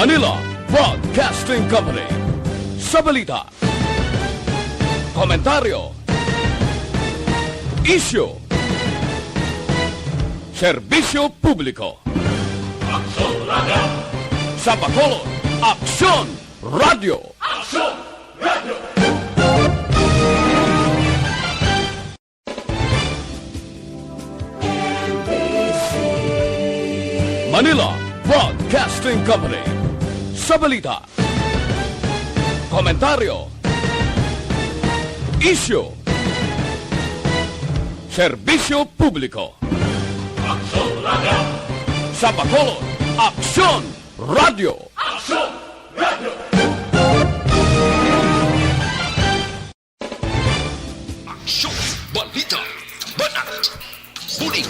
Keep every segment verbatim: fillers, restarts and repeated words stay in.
Manila Broadcasting Company. Sa balita, komentaryo, isyu, serbisyo publiko. Aksyon Radio. Sa Bacolod, Aksyon Radio. Aksyon Radio. Manila Broadcasting Company. Sa balita, komentaryo, isyu, serbisyo publiko. Aksyon Radio. Sa Bacolod, Aksyon Radio. Aksyon Radio. Aksyon, balita, banat, bulig.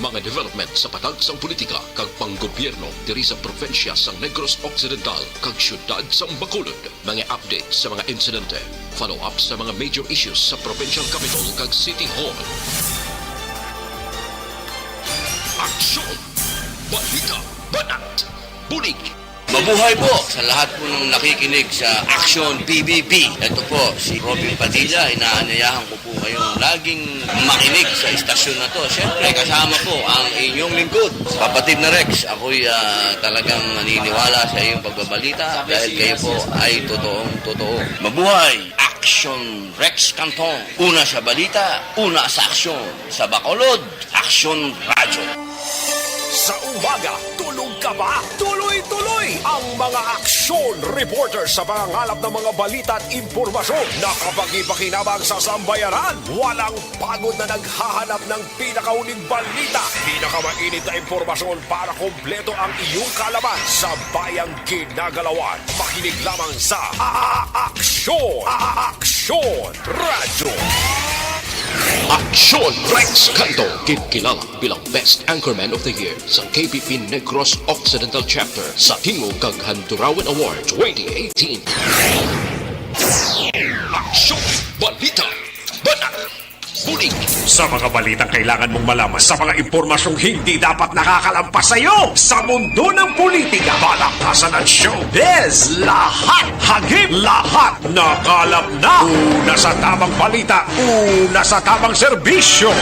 Mga development sa patag sang politika kag panggobyerno diri sa probinsya sang Negros Occidental kag siyudad sang Bacolod. Mga update sa mga insidente, follow-up sa mga major issues sa provincial capital kag city hall. Aksyon, balita, banat, bulig. Mabuhay po sa lahat po ng nakikinig sa Aksyon P B B. Ito po si Robin Padilla. Inaanyayahan ko po kayong laging makinig sa istasyon na to. Siyempre, kasama po ang inyong lingkod, Kapatid na Rex. Ako'y ah, talagang naniniwala sa iyong pagbabalita dahil kayo po ay totoong totoo. Mabuhay! Aksyon Rex Canton. Una sa balita, una sa aksyon. Sa Bacolod, Aksyon Radyo. Sa umaga, tulog ka ba? Tuloy-tuloy ang mga aksyon reporter sa pangangalap ng mga balita at impormasyon na kapakipakinabang sa sambayanan. Walang pagod na naghahanap ng pinakauling balita, pinakamainit na impormasyon para kompleto ang iyong kaalaman sa bayang ginagalawan. Makinig lamang sa A-, A-, Aksyon, A-, A-, Aksyon Radyo. Aksyon Rex Canto, ginkilala bilang Best Anchorman of the Year sa K P P Negros Occidental Chapter sa Tingog kag Handurawan Award twenty eighteen. Aksyon, balita, banat, bulig. Sa mga balitang kailangan mong malaman, sa mga impormasyong hindi dapat nakakalampas sa iyo, sa mundo ng politika, balaktasan at showbiz, lahat hagip, lahat nakalap na. Una sa tamang balita, una sa tamang serbisyo.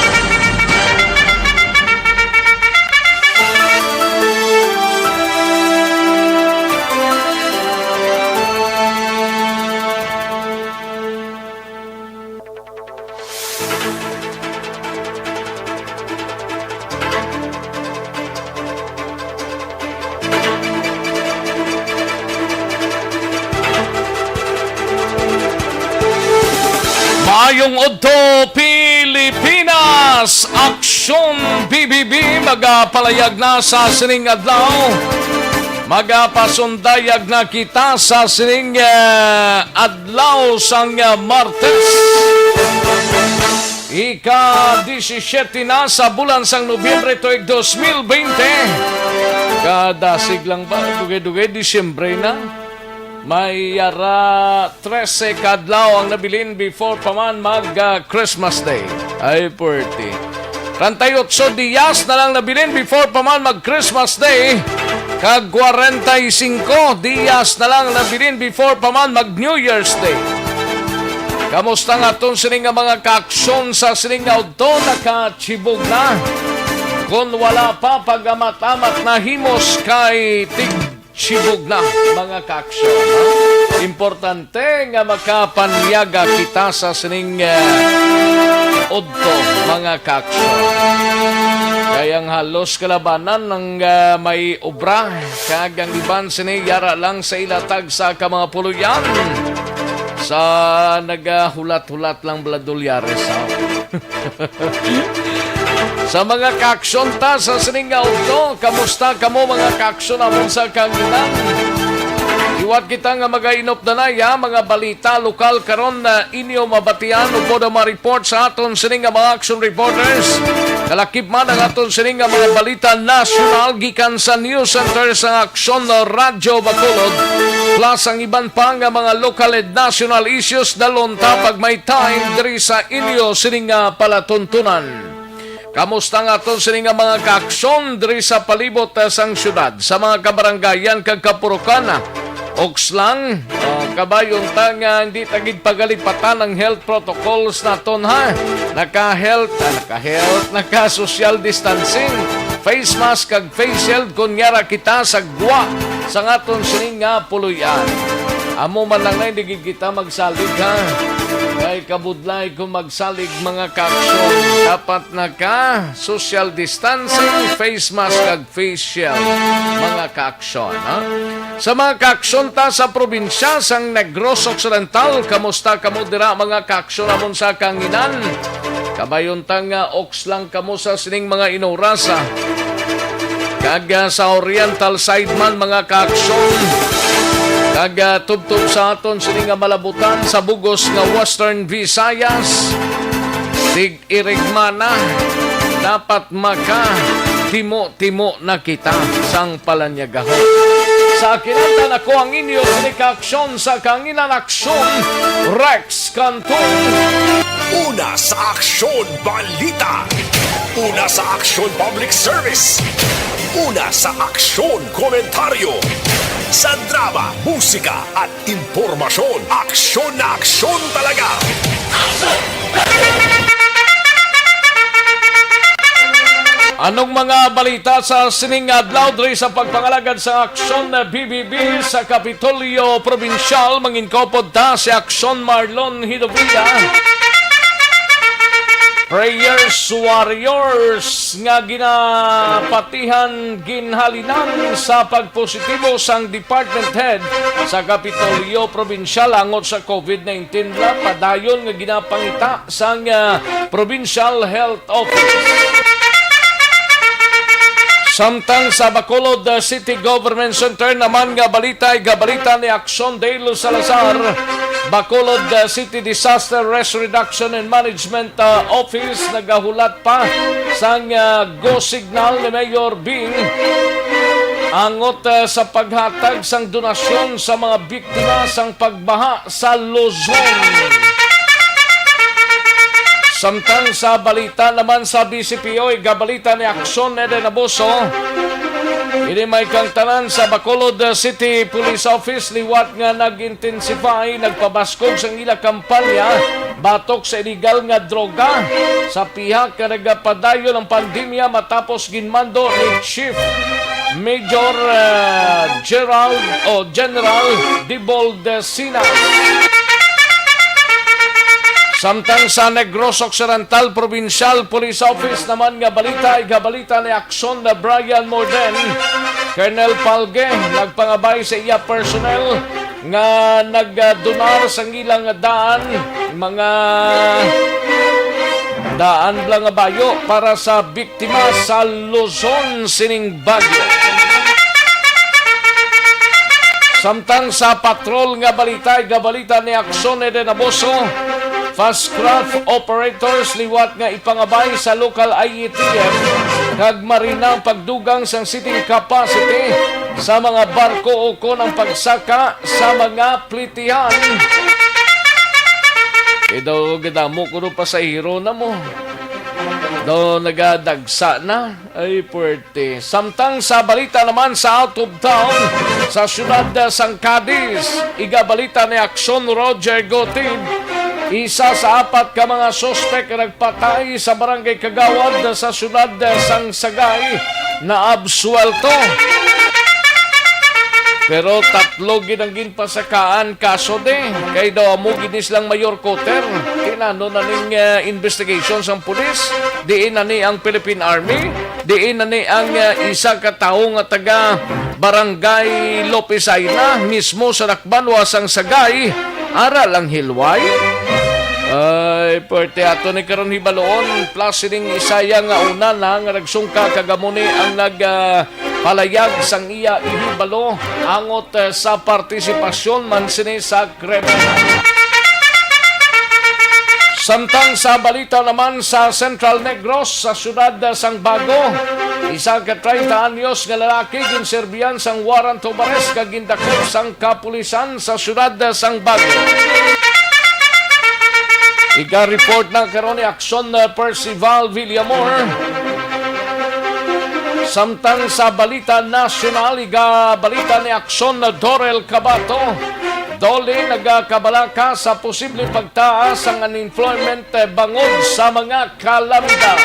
Maayong udto, Pilipinas! Aksyon B B B magapalayag na sa sining adlaw. Magapasundayag na kita sa sining, eh, adlaw sang, eh, Martes. Ika-disisiete na sa bulan sang Nobyembre tuig dos mil bente. Kadasig lang ba? Dugay-dugay, Disyembre na. May yara trese ka adlaw ang nabilin before pa man mag, ah, Christmas Day. Ay, pwerte. Treinta y ocho dias na lang nabilin before pa man mag Christmas Day. Kag kwarenta y singko dias na lang nabilin before pa man mag New Year's Day. Kamusta nga aton sini nga mga kaaksyon sa sini nga udto? Nakachibog na? Kon wala pa, pag-amat-amat na himos kay tig- Chibog na, mga kaaksyon, ha? Importante nga makapanyaga kita sa sining, eh, udto, mga kaaksyon. Kay ang halos kalabanan ang, ah, may obra, kag ang iban sini yara lang sa ila tagsa ka mga puloy-an sa nagahulat-hulat lang bala dolyares, ha? Sa mga kaaksyon ta sa sining nga udto, kamusta kamo, mga kaaksyon namon sa kahanginan? Liwat kita nga magainop na na, ya, mga balita lokal karon na inyo mabatian upod ang ma-report sa aton sining nga mga action reporters. Kalakip man ang aton sining nga mga balita nasyonal gikan sa News Center sa Aksyon Radyo Bacolod, plus ang iban pa nga mga local and national issues, dalon ta pag may time diri sa inyo sining nga palatuntunan. Kamusta nga aton sini nga mga kaaksyon diri sa palibot, ah, sang syudad, sa mga kabaranggayan kag kapurukan, ah? Oks lang, ah, kabay unta nga hindi ta gid pagalipatan ang health protocols naton, ha? Naka-health, ah, naka-health, naka-social distancing, face mask kag face shield, kunyara kita sa gwa sa aton sini nga puloy-an. Amo man lang na, hindi gid kita magsalig, ha? Kay kabudlay kung magsalig, mga kaaksyon. Dapat naka social distancing, face mask, kag face shield, mga kaaksyon, ha? Sa mga kaaksyon ta sa probinsya sang Negros Occidental, kamusta kamo dira, mga kaaksyon namon sa kahanginan? Kabay unta nga oks lang kamo sa sining mga inoras, ha? Kag, ah, sa Oriental side man, mga kaaksyon, kag, ah, tubtob sa aton sini nga malabutan sa bugos nga Western Visayas, tig-irigma na, dapat maka timo-timo na kita sang palanyagahon. Sa akin, ako ang inyo sini ka aksyon sa kanginan, aksyon, Rex Cantong. Una sa aksyon, balita. Una sa aksyon, public service. Una sa aksyon, komentaryo. Sa drama, musika, at impormasyon, aksyon na aksyon talaga. Anong mga balita sa sining adlaw diri sa pagpangalagad sa aksyon na B B B sa Kapitolyo Probinsyal? Mangin kaupod ta si Aksyon Marlon Hidovilla. Prayers Warriors nga ginapatihan ginhalinan sa pagpositibo sang department head sa Kapitolyo Probinsyal angot sa COVID nineteen la padayon nga ginapangita sang, ah, Provincial Health Office. Samtang sa Bacolod, uh, City Government Center naman nga balita, igabalita ni Aksyon Dale Salazar, Bacolod, uh, City Disaster Risk Reduction and Management, uh, Office nagahulat pa sang, uh, go signal ni Mayor Bing angot, uh, sa paghatag sang donasyon sa mga biktima sang pagbaha sa Luzon. Samtang sa balita naman sa B C P O, igabalita ni Aksyon Eden Abuso, ini may kangtanan sa Bacolod City Police Office liwat nga nag-intensify, nagpabaskog sang ila kampanya batok sa iligal nga droga sa pihak nga nagapadayon ang pandemya matapos ginmando ni Chief Major, ah, Gerald o General Dibold Sinas. Samtang sa Negros Occidental Provincial Police Office naman nga balita, igabalita ni Aksyon na Brian Morden, Colonel Palge nagpangabay sa iya personnel nga nagdunar sang ilang daan, mga daan bala nga bayo para sa biktima sa Luzon sining bagyo. Samtang sa patrol nga balita, igabalita ni Aksyon Eden Abuso, fast craft operators liwat nga ipangabay sa local I E T F kag marina ang pagdugang sang seating capacity sa mga barko ukon ang pagsaka sa mga plitihan. Kay daw gadamo kuno pasahero na mo. Daw nagadagsa na. Ay, puwerte. Samtang sa balita naman sa out of town, sa siyudad, ah, sang Cadiz, igabalita ni Aksyon Roger Gotib, isa sa apat ka mga suspek nga nagpatay sa barangay Kagawad sa siyudad, ah, sang Sagay, naabsuwelto. Pero tatlo gid ang ginpasakaan kaso, di kay daw amo gid ni silang mayor Koter. Tinano na ning, ah, investigation sang pulis, diin na ni ang Philippine Army, diin na ni ang, ah, isa ka tawo nga taga Barangay Lopez Aina, mismo sa Dakbanwa sang Sagay, ara lang hilway. Ay, puwerte ato ni karon hibaluon, plus sining Isaya nga una na nga nagsungka kag amo ni ang nag, ah, palayag sang iya ihibalo angot, eh, sa partisipasyon man sini sa krimen. Samtang sa balita naman sa Central Negros, sa siyudad sang Bago, isa ka treinta anyos nga lalaki ginserbihan sang warrant of arrest kag gindakop sang kapulisan sa siyudad sang Bago. Iga-report na karon ni Aksyon, uh, Percival Villamor. Samtang sa balita nasyonal, iga-balita ni Aksyon, uh, Dorel Cabato. DOLE nagakabalaka sa posibleng pagtaas sang unemployment, uh, bangod sa mga kalamidad.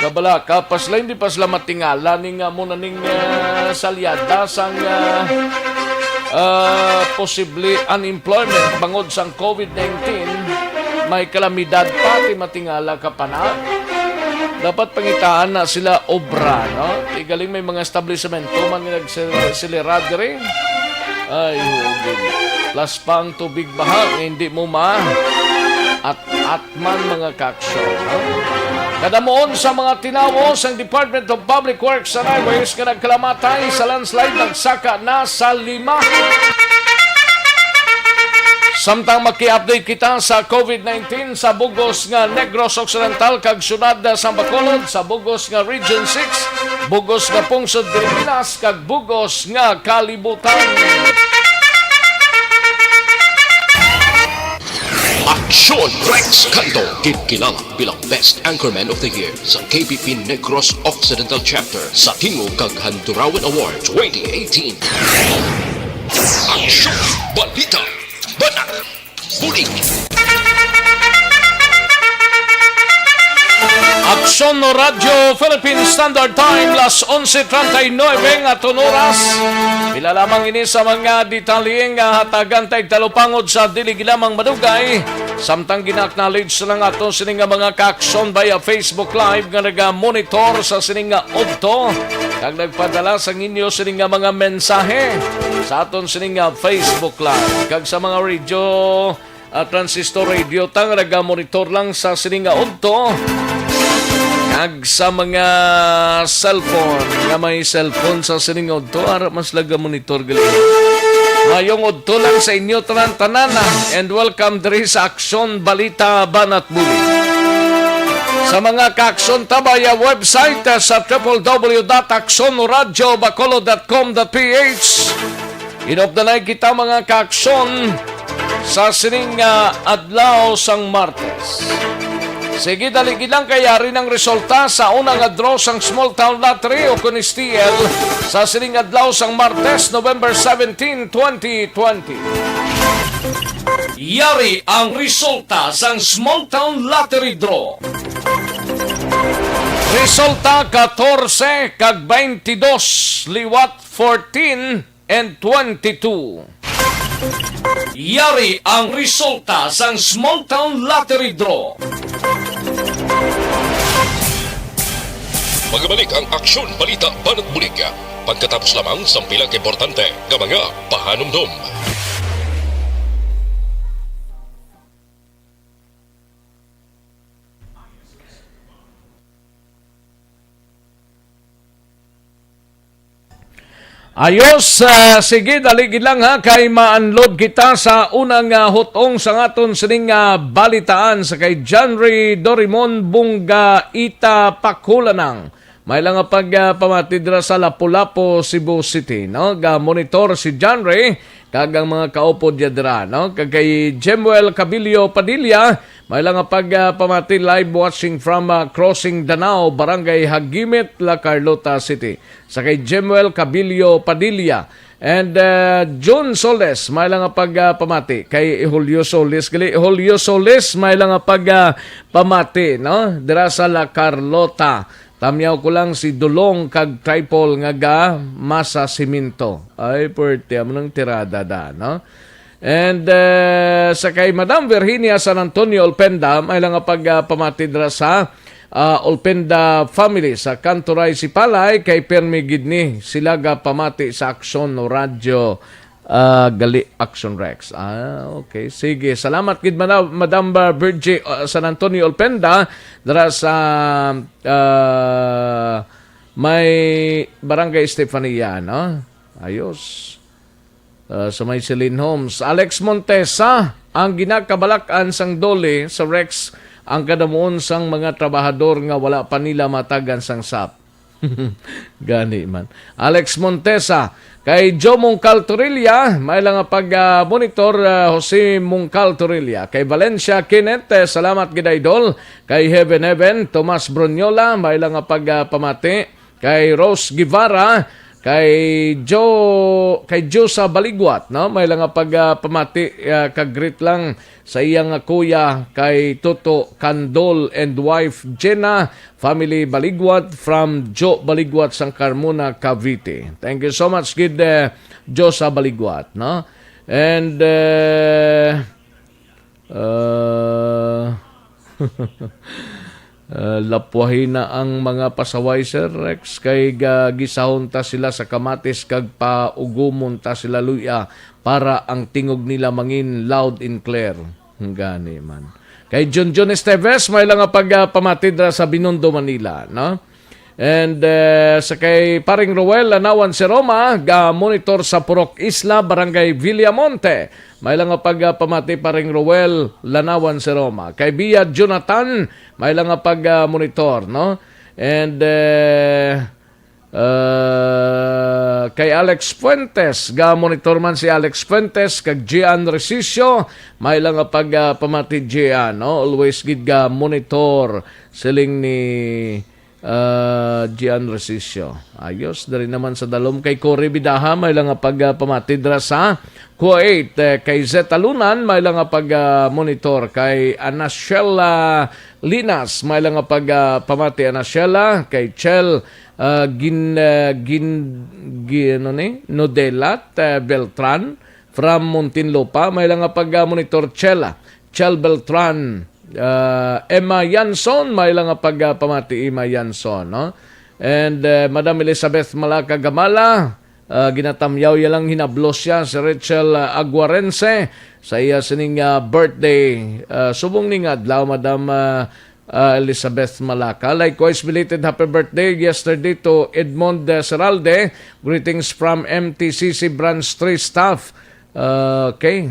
Kabalaka, pa sila, hindi pa sila matingala ni nga mo na ning, uh, salyada sang, uh, uh, posible unemployment bangod sang COVID nineteen, may kalamidad pa, ti matingala ka pa na. Dapat pangitaan na sila obra, no? Igaling may mga establishmento man nga nagsilira diri. Ay, huugin. Plus pa ang tubig baha nga hindi mo ma at at man mga kaaksyon, no? Kadamuon sa mga tinawo sang Department of Public Works and Highways nga nagkalamatay sa landslide nagsaka na sa lima. Samtang maki-update kita sa COVID nineteen sa bugos nga Negros Occidental kag siyudad sang Bacolod, sa bugos nga Region six, bugos nga pungsod Pilipinas, kag bugos nga kalibutan. Aksyon Rex Canto, gikilala bilang Best Anchorman of the Year sa K B P Negros Occidental Chapter sa Tingog kag Handurawan Award twenty eighteen. Aksyon, balita, banat, bulig. Aksyon Radyo Philippine Standard Time, las onse treinta y nueve nga aton oras. Pila lamang ini sa mga detalye nga hatagan ta igtalupangod sa dili lamang madugay. Samtang gina-acknowledge na nga aton sini nga mga kaaksyon via Facebook Live nga naga-monitor sa sini nga udto kag nagpadala sang inyo sini nga mga mensahe sa aton sini nga Facebook Live kag sa mga radio, ah, transistor radio ta nga naga-monitor lang sa sini nga udto kag sa mga cellphone nga may cellphone sa sini nga udto, ara mas laga monitor gali. Mayong udto lang sa inyo tanan-tanan, ah, and welcome diri sa Aksyon Balita Banat Bulig. Sa mga kaaksyon ta via website, ah, sa triple W dot aksyon radyo bacolod dot com dot P H. Inupdanay kita, mga kaaksyon, sa sining, ah, adlaw sang Martes. Sige, dali gid lang kay yari nang resulta sa una nga draw sang Small Town Lottery o kun S T L sa sining adlaw sang Martes, November seventeen, twenty twenty. Yari ang resulta sang Small Town Lottery Draw. Resulta, katorse kag twenty-dos, liwat fourteen and twenty-two. Yari ang resulta sang Small Town Lottery Draw. Magabalik ang Aksyon Balita Banat Bulig. Pagkatapos lamang sang pila ka importante nga mga pahanumdom. Ayos, ah, sige, dali gid lang ha, kay ma-unload kita sa unang, ah, hutong sa aton sining, ah, balitaan sa kay Janry Dorimon Bungga Ita Pakulanang. May lang nga pag, ah, pamati dira sa Lapu-Lapu, Cebu City, no? Ga-monitor si Janry kag ang mga kaupod niya dira, no? Kag kay Jemuel Cabilio Padilla, may lang nga pag, ah, pamati, live watching from, ah, Crossing Danao, Barangay Hagimit, La Carlota City. Sa kay Jemuel Cabilio Padilla and, ah, June Soles, may lang nga pag, ah, pamati kay Julio Soles. Gali, Julio Soles, may lang nga pag, ah, pamati, no? Dira sa La Carlota. Tamyaw ko lang si Dulong kag Tripol nga ga masa siminto. Ay, pwerte, amo nang tirada da, no? And, eh, sa kay Madam Virginia San Antonio Olpenda, may lang nga pag, ah, pamati dira sa, ah, Olpenda family sa Kanturay Sipalay, kay permi gid ni sila ga pamati sa Aksyon Radyo, ah, gali Aksyon Rex. Ah, okay. Sige. Salamat gid, Madam, Madam, ah, Virgie, ah, San Antonio Olpenda, dira sa, ah, may Barangay Estefania, no? Ayos. Ah, sa may Celine Homes. Alex Montesa, ang ginakabalak-an sang DOLE sa Rex, ang kadamuon sang mga trabahador nga wala pa nila matagan sang sap. Gani man. Alex Montesa, kay Joe Mungkal Torilla, may lang nga pag, ah, monitor, ah, Jose Mungkal Torilla. Kay Valencia Kenneth, eh, salamat gid, idol. Kay Heaven Heaven, Tomas Brunyola, may lang nga pag, ah, pamati. Kay Rose Guevara, kay Joe, kay Josa Baligwat, no? May lang nga pag, ah, pamati, ah, kag greet lang sa iya nga kuya kay Toto Candol and wife Jenna, family Baligwat from Joe Baligwat, San Carmona, Cavite. Thank you so much gid, eh, Josa Baligwat, no? And, eh, uh, uh, lapwahi na ang mga pasaway, Sir Rex, kay ga-, gisahon ta sila sa kamatis kag paugumon ta sila luya para ang tingog nila mangin loud and clear. Gani man. Kay Junjun Esteves, may lang nga pag, ah, pamati dira sa Binondo, Manila, no? And, eh, sa kay Paring Roel Lanawan si Roma, ga monitor sa Purok Isla, Barangay Villamonte. May lang nga pag, ah, pamati, Paring Roel Lanawan si Roma. Kay Bia Jonathan, may lang nga pag, ah, monitor, no? And, eh, Uh, kay Alex Fuentes, ga monitor man si Alex Fuentes, kag Gian Resicio, may lang nga pag, ah, pamati, Gian, no? Always gid ga monitor, siling ni, ah, Gian Resicio. Ayos, diri naman sa dalom kay Cory Bidaha, may lang nga pag, ah, pamati dira sa Kuwait. Eh, kay Zeta Lunan, may lang nga pag, ah, monitor. Kay Anashella Linas, may lang nga pag, ah, pamati, Anashella. Kay Chel, ah, gin, ah, gin, gi-, ano ni? Nodelat, ah, Beltran from Muntinlupa, may lang nga pag, ah, monitor, Chela. Chel Beltran, ah, Emma Yanson, may lang nga pag, ah, pamati, Emma Yanson, no? And, ah, Madam Elizabeth Malaka Gamala, ah, ginatamyaw ya lang hinablos siya si Rachel, ah, Aguarense sa iya sining, ah, birthday, ah, subong ning adlaw, Madam, ah, ah, Elizabeth Malaka. Likewise, belated happy birthday yesterday to Edmond, ah, Seralde. Greetings from M T C C Branch three staff. Ah, okay.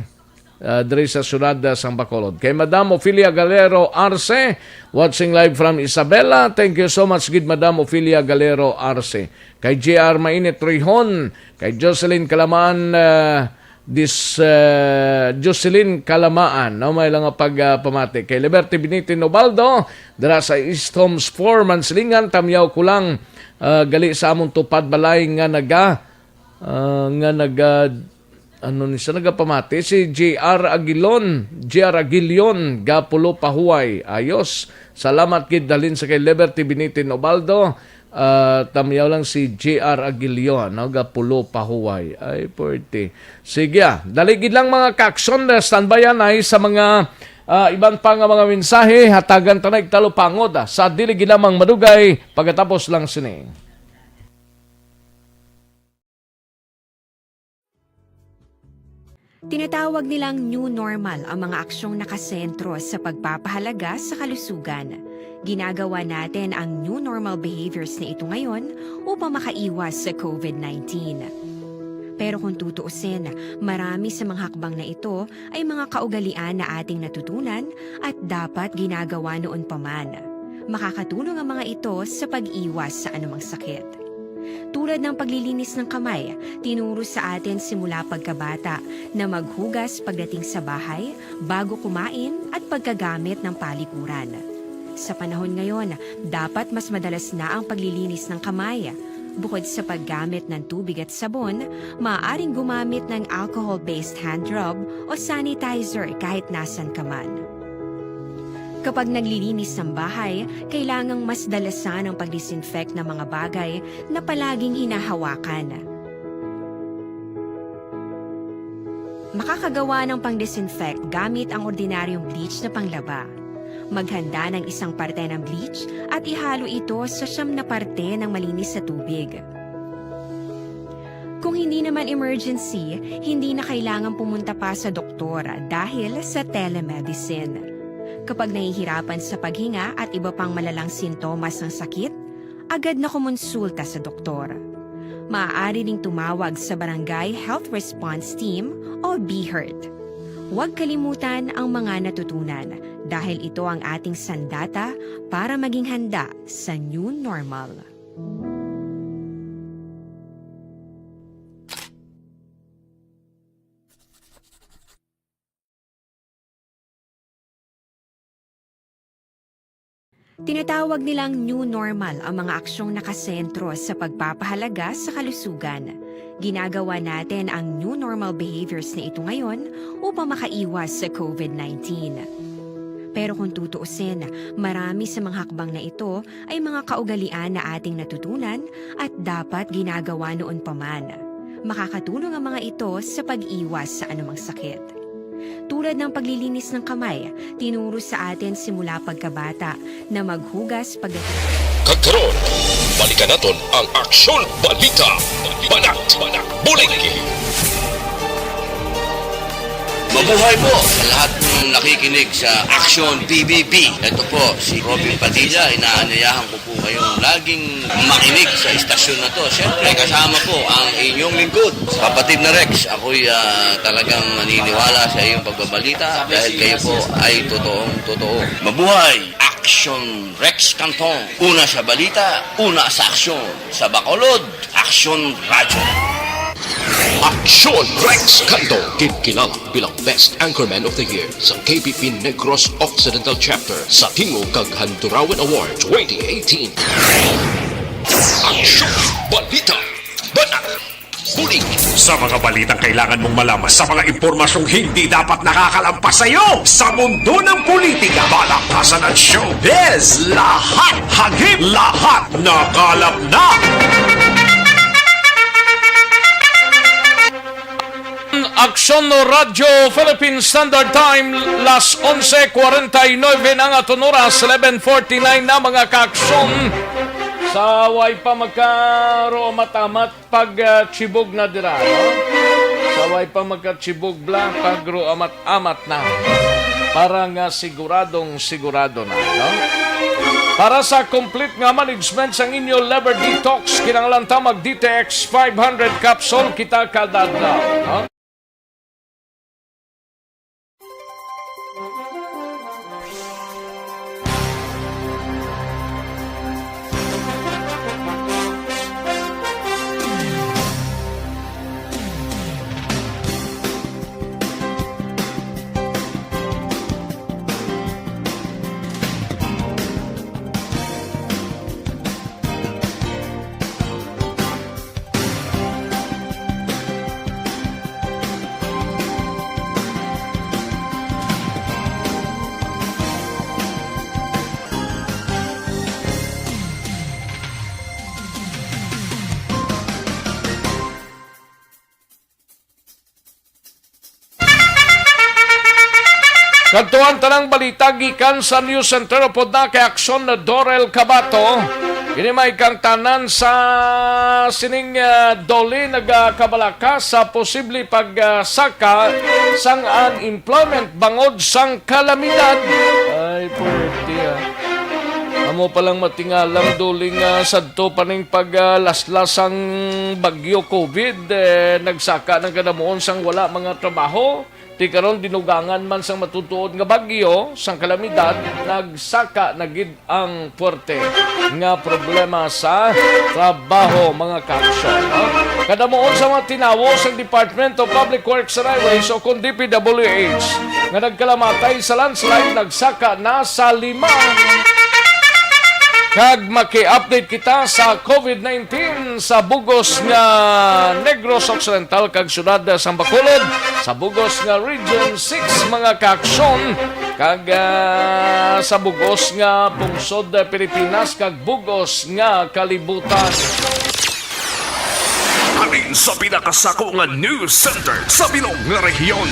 Ah, diri sa siyudad, ah, sang Bacolod. Kay Madam Ophelia Galero Arce, watching live from Isabela. Thank you so much gid, Madam Ophelia Galero Arce. Kay J R Mainit Rihon, kay Jocelyn Kalamaan, ah, dis, ah, Jocelyn Kalamaan, no, may lang nga pag, ah, pamati. Kay Liberty Binitin Ubaldo, dira sa East Homes four, Mansilingan, tamyaw ko lang, ah, gali sa among tupad balay nga naga, ah, nga naga, ano ni siya, nagapamati, si J R Aguilon, J R Aguilion, Gapulo Pahuway. Ayos. Salamat gid, dalin sa kay Liberty Binitin Ubaldo. Ah, tamyaw lang si J R Aguilion, no? Gapulo Pahuway. Ay, forty. Sige, ah. Dali gid lang, mga ka-aksyon. Standby yan ay sa mga, ah, iban pa nga mga mensahe. Hatagan ta na igtalupangod, ah, sa dili gid lamang madugay pagkatapos lang sini. Tinatawag nilang new normal ang mga aksyong nakasentro sa pagpapahalaga sa kalusugan. Ginagawa natin ang new normal behaviors na ito ngayon upang makaiwas sa covid nineteen. Pero kung tutuusin, marami sa mga hakbang na ito ay mga kaugalian na ating natutunan at dapat ginagawa noon pa man. Makakatulong ang mga ito sa pag-iwas sa anumang sakit. Tulad ng paglilinis ng kamay, tinuro sa atin simula pagkabata na maghugas pagdating sa bahay, bago kumain at pagkagamit ng palikuran. Sa panahon ngayon, dapat mas madalas na ang paglilinis ng kamay. Bukod sa paggamit ng tubig at sabon, maaaring gumamit ng alcohol-based hand rub o sanitizer kahit nasan ka man. Kapag naglilinis ng bahay, kailangang mas dalasan ang pag-disinfect ng mga bagay na palaging hinahawakan. Makakagawa ng pang-disinfect gamit ang ordinaryong bleach na panglaba. Maghanda ng isang parte ng bleach at ihalo ito sa siyam na parte ng malinis na tubig. Kung hindi naman emergency, hindi na kailangan pumunta pa sa doktor dahil sa telemedicine. Kapag nahihirapan sa paghinga at iba pang malalang sintomas ng sakit, agad na kumonsulta sa doktor. Maaari ding tumawag sa Barangay Health Response Team o BHERT. Huwag kalimutan ang mga natutunan dahil ito ang ating sandata para maging handa sa new normal. Tinatawag nilang new normal ang mga aksyong nakasentro sa pagpapahalaga sa kalusugan. Ginagawa natin ang new normal behaviors na ito ngayon upang makaiwas sa covid nineteen. Pero kung tutuusin, marami sa mga hakbang na ito ay mga kaugalian na ating natutunan at dapat ginagawa noon pa man. Makakatulong ang mga ito sa pag-iwas sa anumang sakit. Tulad ng paglilinis ng kamay, tinuro sa atin simula pagkabata na maghugas pagdating. Kag karon, balikan naton ang Aksyon Balita, Banat, Bulig. Mabuhay po sa lahat ng nakikinig sa Aksyon P B B. Ito po si Robin Padilla. Inaanyayahan ko po kayong laging makinig sa istasyon na to. Siyempre, kasama po ang inyong lingkod, kapatid na Rex. Ako'y ah, talagang naniniwala sa iyong pagbabalita dahil kayo po ay totoong totoo. Mabuhay! Aksyon Rex Cantong. Una sa balita, una sa aksyon. Sa Bacolod, Aksyon Radyo. Aksyon Rex Cantong, ginkilala bilang Best Anchorman of the Year sa K P P Negros Occidental Chapter sa Tingog kag Handurawan Award twenty eighteen. Aksyon! Balita! Banat! Bulig! Sa mga balitang kailangan mong malaman, sa mga impormasyong hindi dapat nakakalampas sa iyo, sa mundo ng politika, balakasan at showbiz, lahat hagip, lahat nakalap na! Aksyon Radyo Philippine Standard Time, las onse cuarenta y nueve na nga aton oras, eleven forty-nine na, mga kaaksyon. Sa way pa magkaruamat-amat, pag, ah, chibog na dira, no? Sa way pa magkachibog bla, pagruamat-amat na. Para nga siguradong sigurado na, no? Para sa complete nga management sang inyo liver detox, kinahanglan ta mag D T X five hundred capsule kita kada adlaw, no? Kadtuan tanang balita gikan sa News Center upod na kay Aksyon Dorel Cabato. Ini may kang tanan sa sining, ah, doli nagakabalaka sa posible pagsaka sang unemployment bangod sang kalamidad. Ay, puwerte, ah. Amo pa lang matingalang doli nga sadto pa ning paglaslas sang bagyo covid, eh, nagsaka ng kadamuon sang wala mga trabaho. Ti karon, dinugangan man sang matutuod nga bagyo, sang kalamidad, nagsaka na gid ang puwerte nga problema sa trabaho, mga kaaksyon, no? Kadamuon sa mga tinawo sang Department of Public Works and Highways o kon D P W H nga nagkalamatay sa landslide nagsaka na sa lima. Kag maki-update kita sa covid nineteen sa bugos nga Negros Occidental kag siyudad sang Bacolod, sa bugos nga Region six, mga kaaksyon, kag, ah, sa bugos nga pungsod, ah, Pilipinas kag bugos nga kalibutan. Halin sa pinakasako nga news center sa bilog nga rehiyon.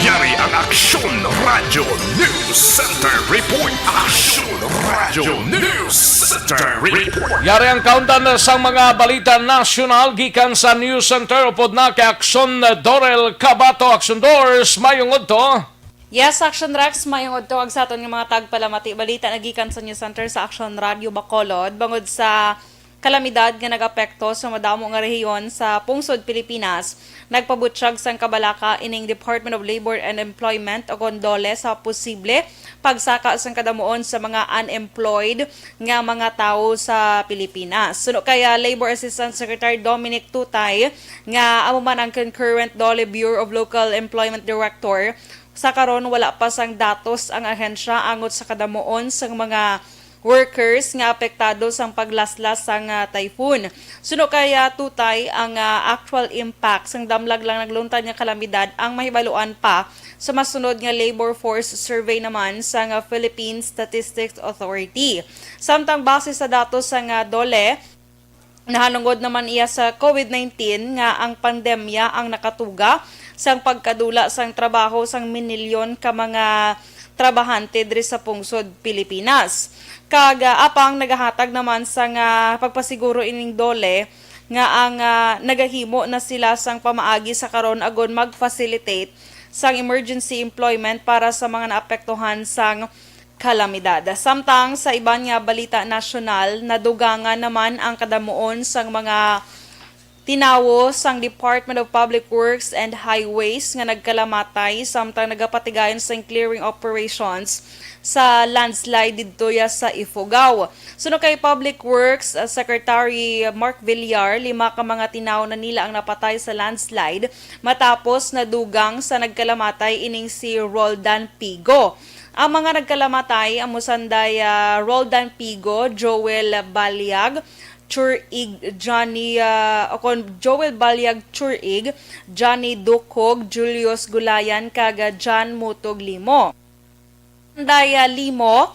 Yari ang Aksyon Radyo News Center Report. Aksyon Radyo News Center Report. Yari ang kaundan sang mga balita nasyonal gikan sa News Center upod na kay Aksyon Dorel Cabato. Aksyon Dors, mayong udto. Yes, Action Rex, mayong udto kag sa aton nga mga tagpalamati. Balita na gikan sa News Center sa Action Radio Bacolod bangod sa kalamidad nga nagapekto sa madamo nga rehiyon sa pungsod Pilipinas. Nagpabutyag sang kabalaka ining Department of Labor and Employment o kon DOLE sa posible pagsaka sang kadamuon sa mga unemployed nga mga tawo sa Pilipinas. Suno kay, ah, Labor Assistant Secretary Dominic Tutay, nga amo man ang concurrent DOLE Bureau of Local Employment Director, Sa karon, wala pa sang datos ang ahensya angot sa kadamuon sang mga workers nga apektado sang paglaslas sang, ah, typhoon. Suno kay, ah, Tutay, ang, ah, actual impact sang damlag lang nagluntad nga kalamidad ang mahibaluan pa sa masunod nga labor force survey naman sang, ah, Philippine Statistics Authority. Samtang base sa datos sang, ah, DOLE, nahanungod naman iya sa COVID nineteen nga ang pandemya ang nakatuga sang pagkadula sang trabaho sang minilyon ka mga trabahante diri sa pungsod Pilipinas. Kag, ah, apang nagahatag naman sang, ah, pagpasiguro ining DOLE nga ang, ah, nagahimo na sila sang pamaagi sa karon agod mag-facilitate sang emergency employment para sa mga naapektuhan sang kalamidad. Samtang sa iban nga balita nasyonal, nadugangan naman ang kadamuon sang mga tinawo sang Department of Public Works and Highways nga nagkalamatay samtang nagapatigayon sang clearing operations sa landslide didto ya sa Ifugao. Suno kay Public Works, uh, Secretary Mark Villar, lima ka mga tinawo na nila ang napatay sa landslide matapos nadugang sa nagkalamatay ining si Roldan Pigo. Ang mga nagkalamatay amo sanday, ah, Roldan Pigo, Joel Balyag, Churig, Johnny, ah, o kon Joel Balyag Churig, Johnny Dukog, Julius Gulayan, kag, ah, John Mutog Limo. Daya Limo,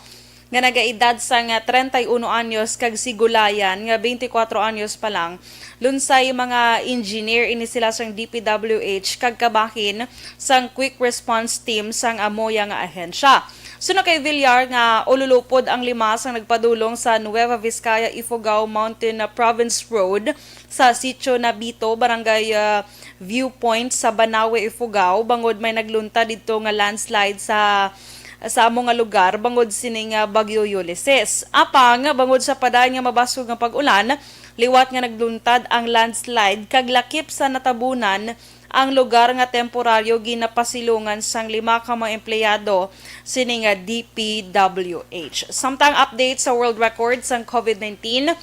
nga nagaedad sang treinta y uno anyos, kag si Gulayan, nga twenty-four anyos pa lang, lunsay mga engineer ini sila sang D P W H kag kabahin sang Quick Response Team sang amo ya nga ahensya. Suno kay Villar nga ululupod ang lima sang nagpadulong sa Nueva Vizcaya Ifugao Mountain Province Road sa Sitio Nabito, Barangay, ah, Viewpoint sa Banawe, Ifugao, bangod may nagluntad didto nga landslide sa, sa amo nga lugar bangod sini nga Bagyo Ulysses. Apang bangod sa padayon nga mabasog nga pag-ulan, liwat nga nagluntad ang landslide kag lakip sa natabunan ang lugar nga temporaryo ginapasilungan sang lima ka mga empleyado sini nga D P W H. Samtang update sa world record sang COVID nineteen,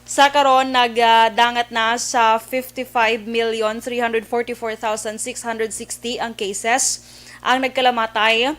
sa karon, nagdangat na sa fifty-five million three hundred forty-four thousand six hundred sixty ang cases. Ang nagkalamatay,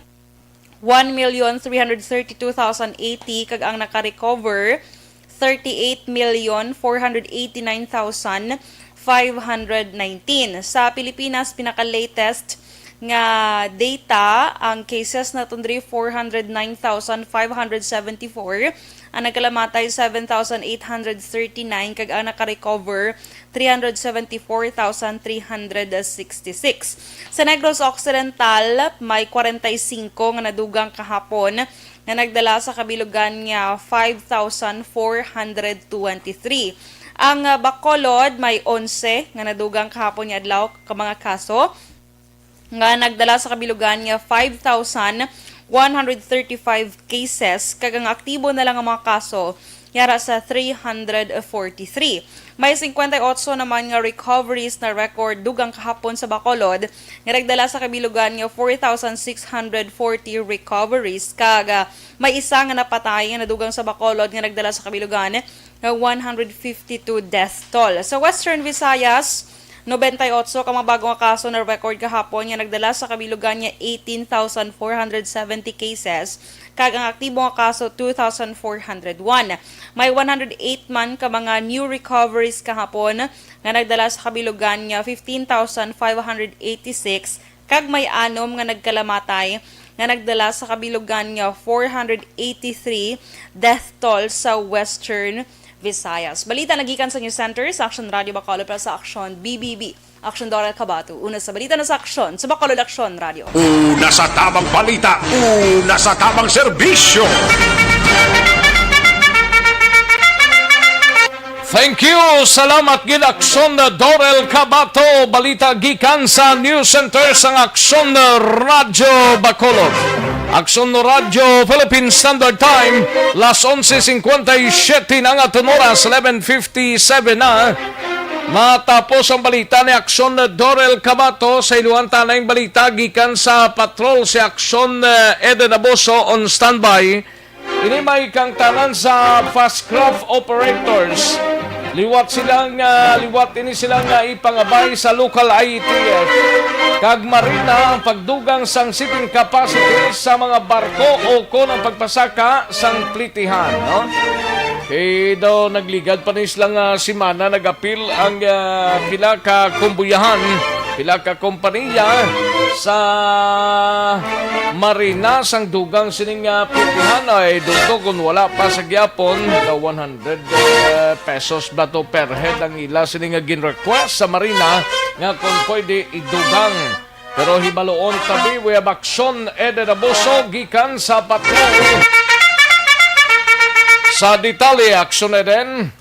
one million three hundred thirty-two thousand eighty, kag ang nakarecover, thirty-eight million four hundred eighty-nine thousand five hundred nineteen. Sa Pilipinas, pinaka-latest nga data, ang cases naton diri, four hundred nine thousand five hundred seventy-four, ang nagkalamatay, seven thousand eight hundred thirty-nine, kag ang nakarecover, three hundred seventy-four thousand three hundred sixty-six. Sa Negros Occidental, may kwarenta y singko nga nadugang kahapon nga nagdala sa kabilugan nga five thousand four hundred twenty-three. Ang, ah, Bacolod may onse nga nadugang kahapon nga adlaw ka mga kaso, nga nagdala sa kabilugan nga five thousand one hundred thirty-five cases, kag ang aktibo na lang nga mga kaso yara sa three hundred forty-three. May singkwenta y otso naman nga recoveries na record dugang kahapon sa Bacolod, nga nagdala sa kabilugan nga four thousand six hundred forty recoveries, kag, ah, may isa nga napatay nga nadugang sa Bacolod, nga nagdala sa kabilugan nga one hundred fifty-two death toll. Sa Western Visayas, nobenta y otso ka mga bago nga kaso na record kahapon, nga nagdala sa kabilugan nga eighteen thousand four hundred seventy cases, kag ang aktibo nga kaso, two thousand four hundred one. May one hundred eight man ka mga new recoveries kahapon, nga nagdala sa kabilugan nga fifteen thousand five hundred eighty-six, kag may anom nga nagkalamatay, nga nagdala sa kabilugan nga four hundred eighty-three death toll sa Western Visayas. Balita nagikan sa News Center sa Action Radio Bacolod para sa Action B B B. Action Doral Cabato. Una sa balita na sa Action sa Bacolod Action Radio. Una sa tabang balita, una sa tabang serbisyo. Thank you. Salamat gid, Action Dorel Cabato. Balita gikan sa News Center sang Action Radio Bacolod. Action Radio Philippine Standard Time, las onse cincuenta y siete na ang aton oras, eleven fifty-seven na. Matapos ang balita ni Action Dorel Cabato, sa iluhan ta na ang balita gikan sa patrol si Action, eh, Eden Aboso on standby. Ini may kangtanan sa Fast Craft Operators. Liwat sila nga, liwat ini sila nga ipangabay sa local I A T F kag Marina ang pagdugang sang seating capacity sa mga barko o kon ang pagpasaka sang plitihan, no? Kay daw nagligad pa ni sila nga semana nagapil ang, ah, pila ka kumbuyahan, pila ka kompanya sa Marina sang dugang sining, ah, plitihan ay dugto kung wala pa sa gyapon daw one hundred, eh, pesos ba to per head ang ila sini nga gin-request sa Marina nga kung pwede idugang. Pero hibaloon tabi, we have Aksyon Eden Abuso gikan sa Patnong. Sa detalye, Aksyon Eden.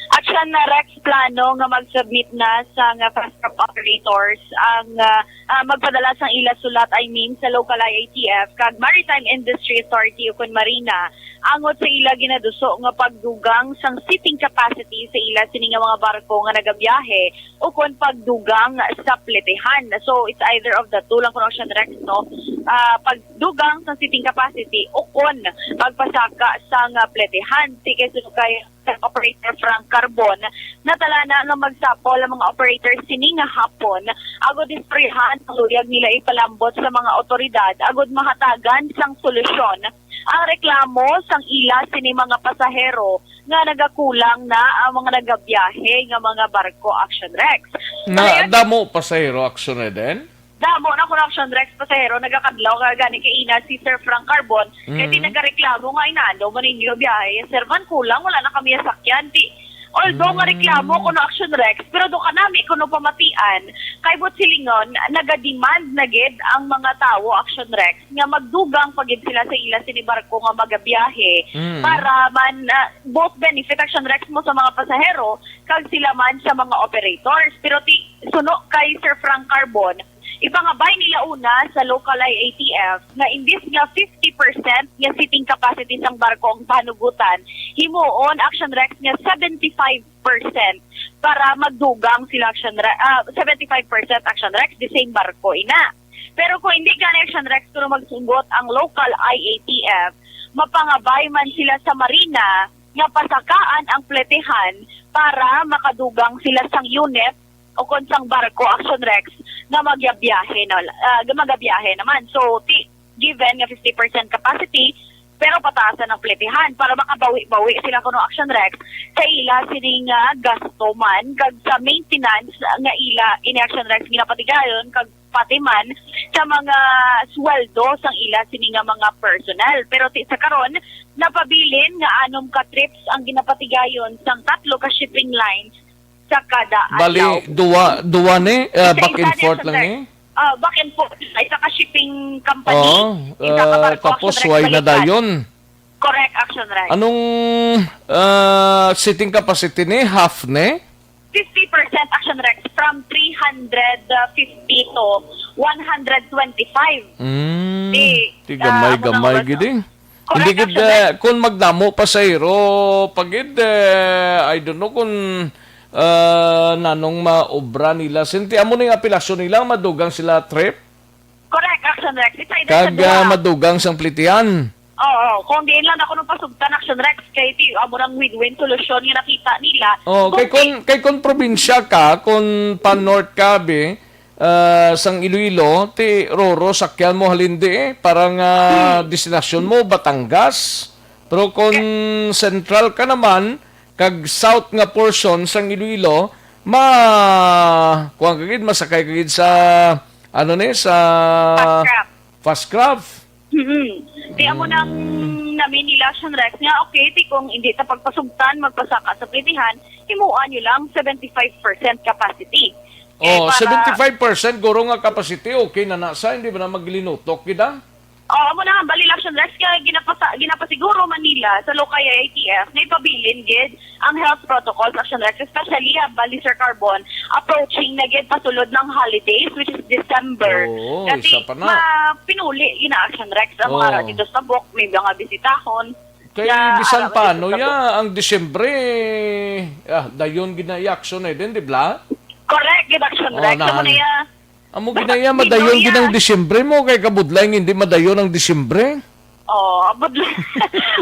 Aksyon na Rex, plano nga mag-submit na sa nga fast track operators ang, ah, ah, magpadala sang ila sulat, I mean, sa local I A T F kag Maritime Industry Authority ukon Marina angot sa ila ginaduso nga pagdugang sang seating capacity sa ila sini nga mga barko nga nagabiyahe ukon pagdugang sa plitihan. So, it's either of the two lang kuno, Aksyon Rex, no? Ah, pagdugang sang seating capacity ukon pagpasaka sang plitihan. Ti kay suno kay operator Frank Carbon, natala na nga magsapol ang mga operator sini nga hapon agod istoryahan ang luyag nila ipalambot sa mga awtoridad agod mahatagan sang solusyon ang reklamo sang ila sini mga pasahero nga nagakulang na ang mga nagabiyahe nga mga barko, Aksyon Rex. Na Kaya damo pasahero, Aksyon Eden? Damo na kuno, Aksyon Rex, pasahero nagakadlaw ka gani kay ina si Sir Frank Carbon kay di Mm. nagareklamo nga inano man ninyo biyahe, sir man, kulang, wala na kami sakyan, ti. Although nga reklamo Mm. kuno, Aksyon Rex, pero do kanami kuno pamatian kay buot silingon nagademand na gid ang mga tawo, Aksyon Rex, nga magdugang pa gid sila sa ila sini barko nga magabiyahe Mm. para man, ah, both benefit, Aksyon Rex, mo sa mga pasahero kag sila man sa mga operators. Pero ti suno kay Sir Frank Carbon, ipangabay nila una sa local I A T F nga imbis nga fifty percent nga seating capacity sang barko ang panugutan, himuon, Aksyon Rex, nga seventy-five percent para magdugang sila, Aksyon Re-, ah, seventy-five percent, Aksyon Rex, the same barko ina. Pero kung hindi gani, Aksyon Rex, kuno magsugot ang local I A T F, mapangabay man sila sa Marina nga pasakaan ang plitihan para makadugang sila sang unit o kon sang barko, Aksyon Rex, nga magyabiyahe na, ah, nga magabiyahe naman. So, ti-, given nga fifty percent capacity, pero pataasan ang plitihan para makabawi-bawi sila kuno, Aksyon Rex, sa ila sini nga gasto man kag sa maintenance nga ila ini, Aksyon Rex, ginapatigayon kag pati man sa mga sweldo sang ila sini nga mga personnel. Pero ti sa karon, napabilin nga anom ka trips ang ginapatigayon sang tatlo ka shipping lines sa kada Bali, adlaw. Duwa, duwa ni, ah, Isa-isa back and niya forth sa lang ter-, ni? Ah, back and forth. Isa ka shipping company, Oo, isa ka ah, barko, tapos Aksyon Rex, way na baliktad. Dayon? Correct, Aksyon Rex. Anong, ah, seating capacity ni? Half ni? Fifty percent, Aksyon Rex, from three hundred fifty to one hundred twenty-five. Mm, Di, ti ah, gamay-gamay amo na gid eh. Correct, Hindi gid, Aksyon Rex. Eh, kung magdamo pasahero, pa gid, eh, I don't know kung, ah, nanong maobra nila. Sinti amo ning apelasyon nila, madugang sila trip. Correct, Aksyon Rex. It's either sa Kag, duha. Ah, madugang sang plitian. Oo, kung diin lang ako nung pasugtan, Aksyon Rex, kay ti, amo nang win-win solusyon nga nakita nila. Oh, kay Kung kun, kay kun probinsya ka, kun pa North ka, bi, ah, sang Iloilo, ti roro sakyan mo halin di, eh, para nga Hmm. destinasyon mo, Batangas. Pero kun Ka- central ka naman, kag south nga portion sang Iloilo, ma-, kuwan ka gid, masakay ka gid sa, ano ni, sa Fast craft. Fast craft. Mm-mm. Di amo nang Mm. namin nila, Aksyon Rex, nga, okay, ti kung hindi ta pagpasugtan, magpasaka sa plitihan, himuan nyo lang seventy-five percent capacity. Kay Oh, para seventy-five percent guro nga capacity, okay na na sa, hindi ba na maglinutok gid, ah? Oh, amo na, bali, Aksyon Rex, kaya ginapasa-, ginapasiguro man nila sa local I A T F na ipabilin gid ang health protocols, Aksyon Rex, especially, ah, bali, Sir Carbon, approaching na gid pasulod ng holidays, which is December. Oo, Kasi isa pa na. ma-, pinuli gid na, Aksyon Rex, ang mga Oo. dito sa Bok, may mga bisitahon. Kay na bisan ara pa, man no, sa ya, Bok. Ang Disyembre, ah, dayon gid na i-action eh din, di ba? Correct, gid, Aksyon Oh, Rex. Amo naan. na ya. Amo gid na ya, Basta madayon Victoria. gid ang Disyembre mo, kay kabudlay nga hindi madayon ang Disyembre. Oh, budlay.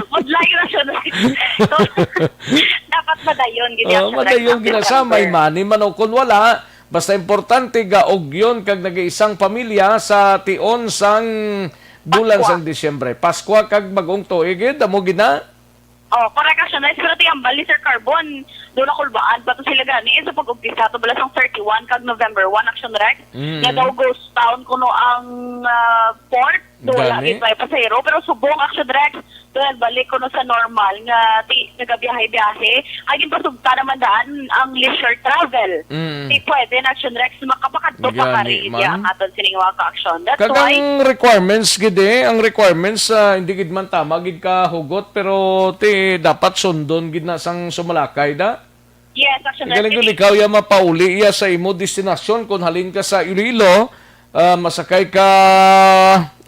Budlay na siya. So, dapat madayon gid Oh, ang madayon gid na sa may money man o kung wala, basta importante gaugyon kag nag-iisang pamilya sa tion sang bulan Paskwa. Sang Disyembre. Paskwa kag bag-ong tuig gid, amo gid na. Oh, correct, Action Rex. Pero ti ambal ni Sir Carbon, doon ako kulbaan pa to sila gani sa pag-umpisa to bala sang thirty-one kag November one, Action Rex. Mm. Nga daw ghost town kuno ang ah, port. Doon Gani. Lagi may pasahero. Pero subong, Action Rex, doon balik kuno sa normal nga ti nagabiyahe-biyahe. Ay, ginpasugta naman daan ang leisure travel. Mm. Ti pwede na, Action Rex, makapakadto pa Gani, kari man. Ang aton sining mga ka-action. That's Kag why ang requirements gid eh, ang requirements ah, hindi gid man tama gid ka hugot pero ti dapat sundon gid na sang sumalakay da. Yes, Action Galing Rex. Gud ikaw ya mapauli ya sa imo destinasyon kung halin ka sa Iloilo, ah, masakay ka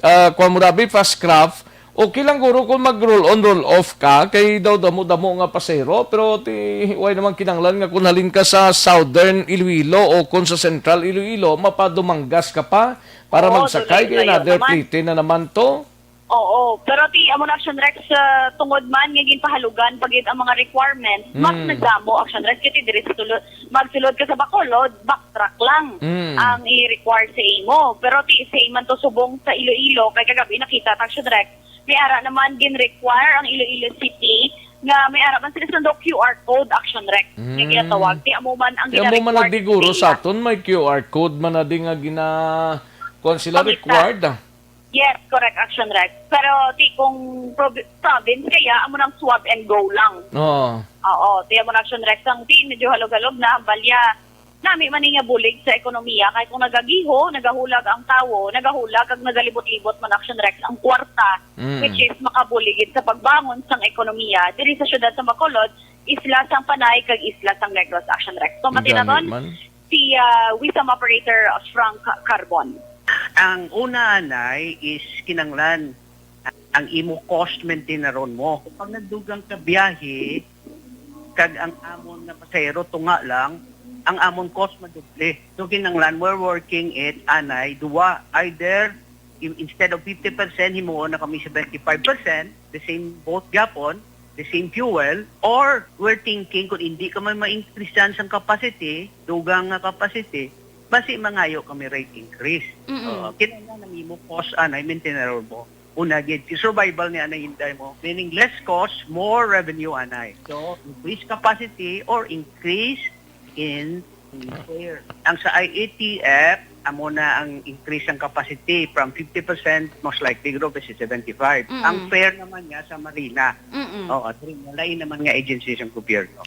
ah, kuan mo dabi fast craft. Okay lang guro kung mag roll on roll off ka kay daw damo-damo nga pasahero pero ti way naman kinanglan nga kung halin ka sa Southern Iloilo o kung sa Central Iloilo mapadumanggas ka pa para Oo, magsakay dili, kay layo another naman. Plite na naman to. Oo, pero ti amo na Action Rex, ah, tungod man nga ginpahalugan pa gid ang mga requirements, mas Mm. nagdamo Action Rex kay ti diri sa sulod, magsulod ka sa Bacolod, backtrack lang Mm. ang i-require sa imo. Pero ti same man to subong sa Iloilo kay kagabi nakita ta Action Rex, may ara naman gin-require ang Iloilo City nga may ara man sila sa Q R code Action Rex nga Mm. ginatawag. Ti amo man ang Ti amo man gina-require na di guro sa sa ila. Aton may Q R code man na di nga gina kuan sila Pangita. Required ah. Yes, correct, Action Rex. Pero ti kung provi-, province kaya, amo nang swab and go lang. Oo. Oo, ti amo na Action Rex. Ang ti, medyo halog-halog na, balya. Nami man ni nga bulig sa ekonomiya, kay kung nagagiho, nagahulag ang tawo, nagahulag kag nagalibot-libot man Action Rex ang kwarta, Mm. which is makabulig gid sa pagbangon sang ekonomiya diri sa siyudad sa Bacolod, isla sang Panay kag isla sang Negros Action Rex. So, Gani matinaton, man. Si ah, Wisam Operator Frank Carbon. Ang una, anay, is kinanglan ang imo cost maintain na ron mo. Pag nagdugang ka biyahe, kag ang amon nga pasahero tunga lang, ang amon cost madoble. So, kinanglan, we're working it, anay, duwa, either i-, instead of fifty percent, himuon na kami seventy-five percent, the same boat gyapon, the same fuel, or we're thinking kung hindi ka man ma-increasean sang capacity, dugang nga capacity, basi mangayo kami rate increase. Mm-mm. Oo, kinahanglan ang imo cost, anay, maintainable mo. Una gid, si survival ni anay inday mo, meaning less cost, more revenue, anay. So, increase capacity or increase in fare. Ang sa I A T F, amo na ang increase ang capacity from fifty percent, most likely guro kasi seventy-five. Mm-mm. Ang fare naman niya sa Marina. Mm-mm. Oo, three na lain naman nga agency sa gobyerno.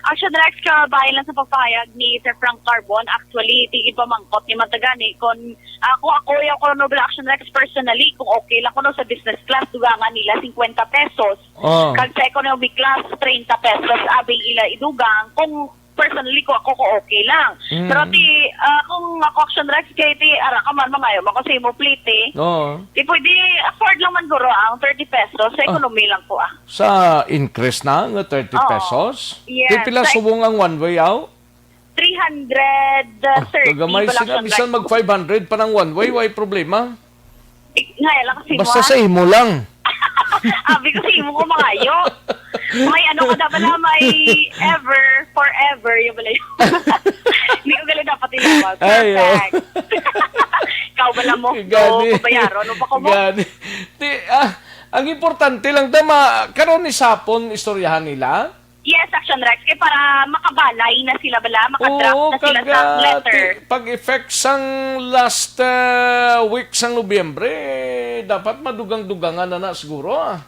Action Rex, kabahin lang sa pagpahayag ni Sir Frank Carbon, actually, di ipamangkot ni Matagani kung ako, ako yung Coronoble Action Rex personally, kung okay lang kuno sa business class, dugangan nila fifty pesos. Oh. Kag sa economy class, thirty pesos, abing ila idugang. Kung personally ko, ako ko okay lang. Mm. Pero ti, ah, kung ako Action Rex, kay ti, ara ka man, mangayo man ko sa imo plete. Oo. Ti pwede afford lang man guro ang thirty pesos. Sa Ah. Economy lang ko, ah. Sa increase na nga thirty Oo. Pesos? Yes. Ti pila Sa subong ang one way, aw? Three hundred thirty Ah, kagamay pala sila. Siya, Bisan mag five hundred pa ng one way, way problema. Ngaya lang kasi Basta mo, sa ah. Imo lang. Abi ko sa imo ko mangayo. May ano ka dapat na, may ever, forever, yung pala yun. Hindi ko gali dapat tinawag. Ay, oh. Perfect. Ikaw ba lang mo? Gani. Babayaron mo pa ko mo? Gani. Ti, ah, ang importante lang, dama, karon ni sapon istoryahan nila. Yes, Action Rex. Kaya para makabalay na sila bala, makadraft Oo, na sila kag, sa ah, letter. Ti-, pag-effect sang last, ah, week sang Nobyembre, dapat madugang-dugangan na na siguro, ah.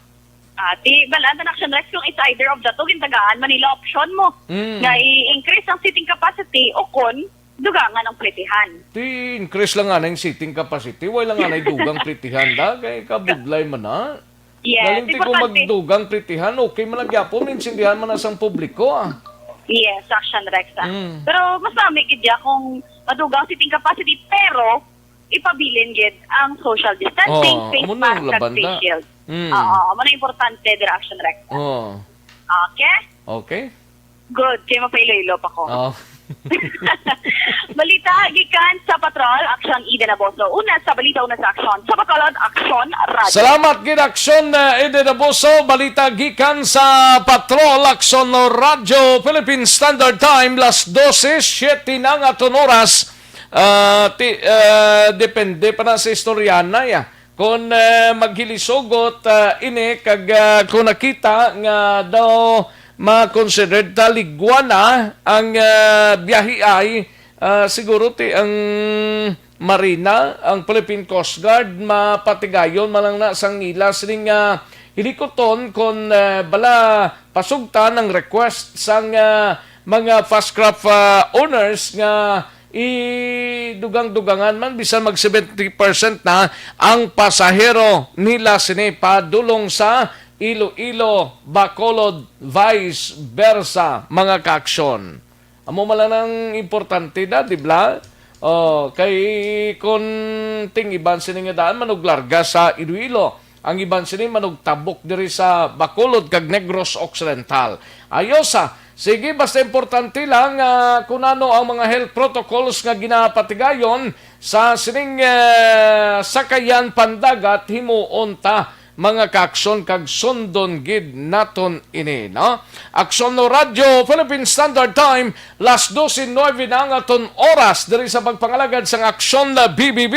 Ah, ti, balaan ta na Action Rex kung it's either of the two, gintagaan man nila option mo. Mm. Nga i-increase ang seating capacity o kon dugangan ang plitihan. Ti increase lang nga na yung seating capacity, wala lang nga na yung dugang plitihan da, kay kabudlay man na. Yes, Galing ti kung importante. Magdugang plitihan, okay man nagyapon, intindihan man na sang publiko, ah. Yes, Action Rex, ah. Mm. Pero mas nami gid ya kung madugang seating capacity, pero ipabilin gid ang social distancing, Oo, face amo na mask, yung kag labanda. Face shield. Mm. Oo, amo na importante dira, Action Rex. Oo. Okay? Okay. Good, kay mapailoilo pa ko. Oh. Balita gikan sa Patrol, Aksyon Eden Aboso. Una sa balita, una sa aksyon. Sa Bacolod, Aksyon Radyo. Salamat gid, Aksyon, uh, Eden Aboso. Balita gikan sa Patrol, Aksyon Radyo, Philippine Standard Time, las dose, siyete na nga aton oras. Ah, ti, ah, depende pa na sa istorya na ya. Kung, ah, maghilisugot, ah, ini kag, ah, kung nakita nga daw ma-considered ta ligwa na ang, ah, biyahe ay, ah, siguro ti ang Marina, ang Philippine Coast Guard, mapatigayon man lang na sang ila sining, ah, hilikuton kon, ah, bala pasugtan ang request sang, ah, mga fast craft, ah, owners nga idugang-dugangan man bisan mag seventy percent na ang pasahero nila sini padulong sa Iloilo, Bacolod, vice versa, mga kaaksyon. Amo man lang ang importante da, di ba? Oh, kay kun ting iban sini nga daan manuglarga sa Iloilo, ang iban sini manugtabok diri sa Bacolod kag Negros Occidental. Ayos, ah. Sige, basta importante lang, ah, kung ano ang mga health protocols nga ginapatigayon sa sining, ah, sakayan pandagat, himuon ta, mga kaaksyon, kag sundon gid naton ini, no? Aksyon no Radyo, Philippine Standard Time, las dose nuebe na ang aton oras diri sa pagpangalagad sang Aksyon na B B B.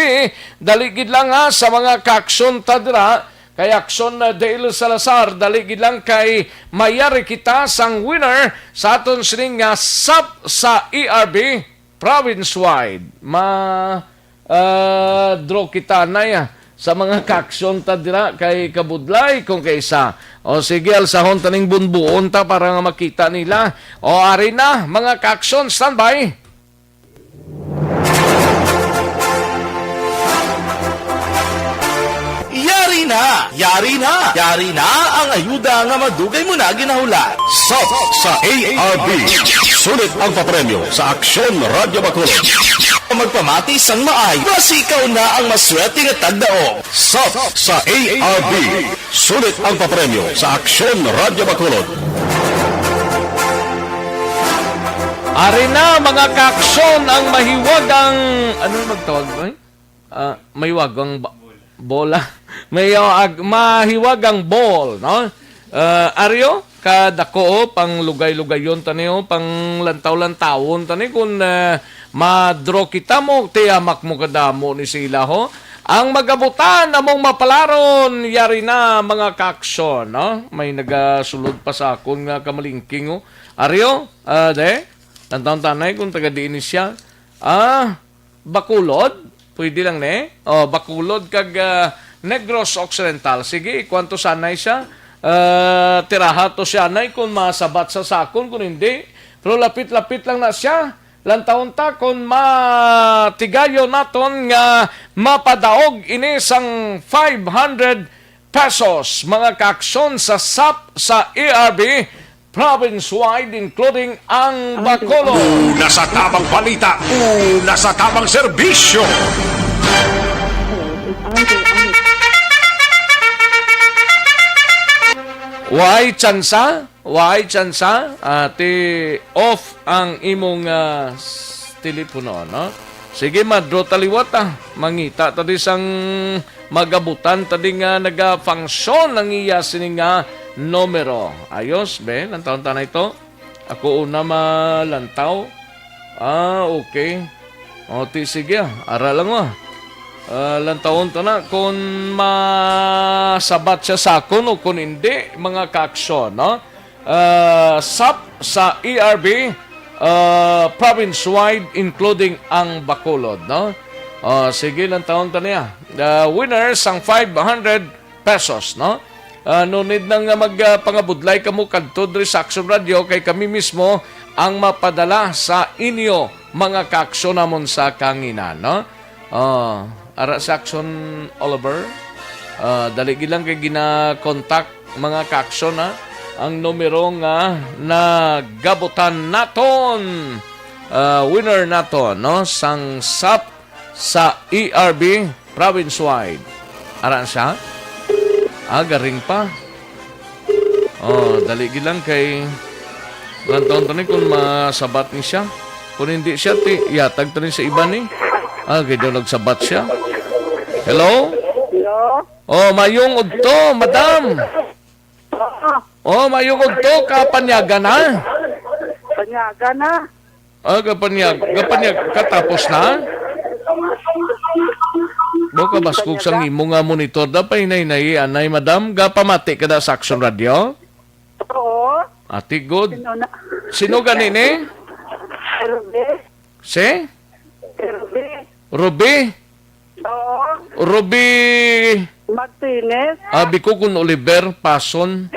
Dali gid lang, ha, sa mga kaaksyon ta dira, kay Aksyon na Dale Salazar, dali gid lang kay mayari kita sang winner sa aton sining nga sap sa E R B province-wide. Ma, ah, draw kita na ya sa mga kaaksyon ta dira kay kabudlay kung kaisa. O sige, alsahon taning bunbuon ta para nga makita nila. O ari na, mga kaaksyon, standby. Yari na! Yari na! Yari na ang ayuda nga madugay mo na ginahulat. Sap sa A R B. Sulit ang papremyo sa Aksyon Radyo Bacolod. Magpamati sang maay, basi ikaw na ang maswerte nga tagdaog. Sap sa A R B. Sulit ang papremyo sa Aksyon Radyo Bacolod. Ari na, mga kaaksyon, ang mahiwagang, ano yung magtawag, oy? Ah, mahiwagang ba-, bola. May, ah, ag-, mahiwagang ball, no? Ah, aryo, kadako, oh, pang lugay-lugayon tani, oh, pang lantaw-lantawon tani, kung, ah, ma-draw kita mo, tiyamak mo kadamo ni sila, ho. Ang magabutan among mapalaron, yari na, mga kaaksyon, no? May nagasulod pa sa akon nga kamalingking, oh. Aryo, ah, de, lantaw-lantaw kung taga diin ni siya. Ah, Bacolod, pwede lang ni. Oh, Bacolod kag, ah, Negros Occidental. Sige, kwanto sanay siya. Ah, tiraha to siya, nay, kung masabat sa sakon, kung hindi. Pero lapit-lapit lang na siya. Lantawon ta kung matigayon naton nga mapadaog ini sang five hundred pesos, mga kaaksyon, sa sap sa E R B, province-wide, including ang Bacolod. Una sa tabang balita, una sa tabang serbisyo. Way tsansa? Way tsansa? Ati, off ang imong, ah, s-, telepono, no? Sige, madro taliwat, ah. Mangita ta di sang magabutan ta di nga nagafunction ang iya sini nga numero. Ayos, be, lantawon ta na ito. Ako una malantaw. Ah, okay. O, ti, sige, ah. Ara lang, ah. Ah, lantawon ta na kung masabat siya sa akon o kung hindi, mga kaaksyon, no? Ah, sap sa E R B, ah, province-wide, including ang Bacolod, no? Ah, sige, lantawon ta niya. Ah, winner sang five hundred pesos, no? Ah, no need na nga mag, ah, pangabudlay kamo kadto diri sa Aksyon Radio, kay kami mismo ang mapadala sa inyo, mga kaaksyon namon sa kahanginan, no? Ah, ara sa Aksyon, Oliver. Ah, dali gid lang kay gina-contact, mga kaaksyon, ha, ang numero nga nagabutan naton. Ah, winner naton, no? Sang sap sa E R B province-wide. Ara siya? Ah, garing pa. Oh, dali gid lang kay lantawon ta ni kung masabat ni siya. Kung hindi siya, ti, yatag to ni sa iba ni. Ah, kay daw nagsabat siya. Hello? Hello? Oh, mayong udto, madam. Oo. Oh, mayong udto, kapanyaga na. Panyaga na. Ah, kapanyag, kapanyag, katapos na? Bo ka baskog sa imo nga monitor, da pa hinay-hinay, anay, madam, gapamati ka da sa Action Radio? Oo. Ati, good. Sino na? Sino gani ni? Ruby. Si? Ruby. Ruby? Oo. Ruby. Martinez. Abi ko kung Oliver, Pason.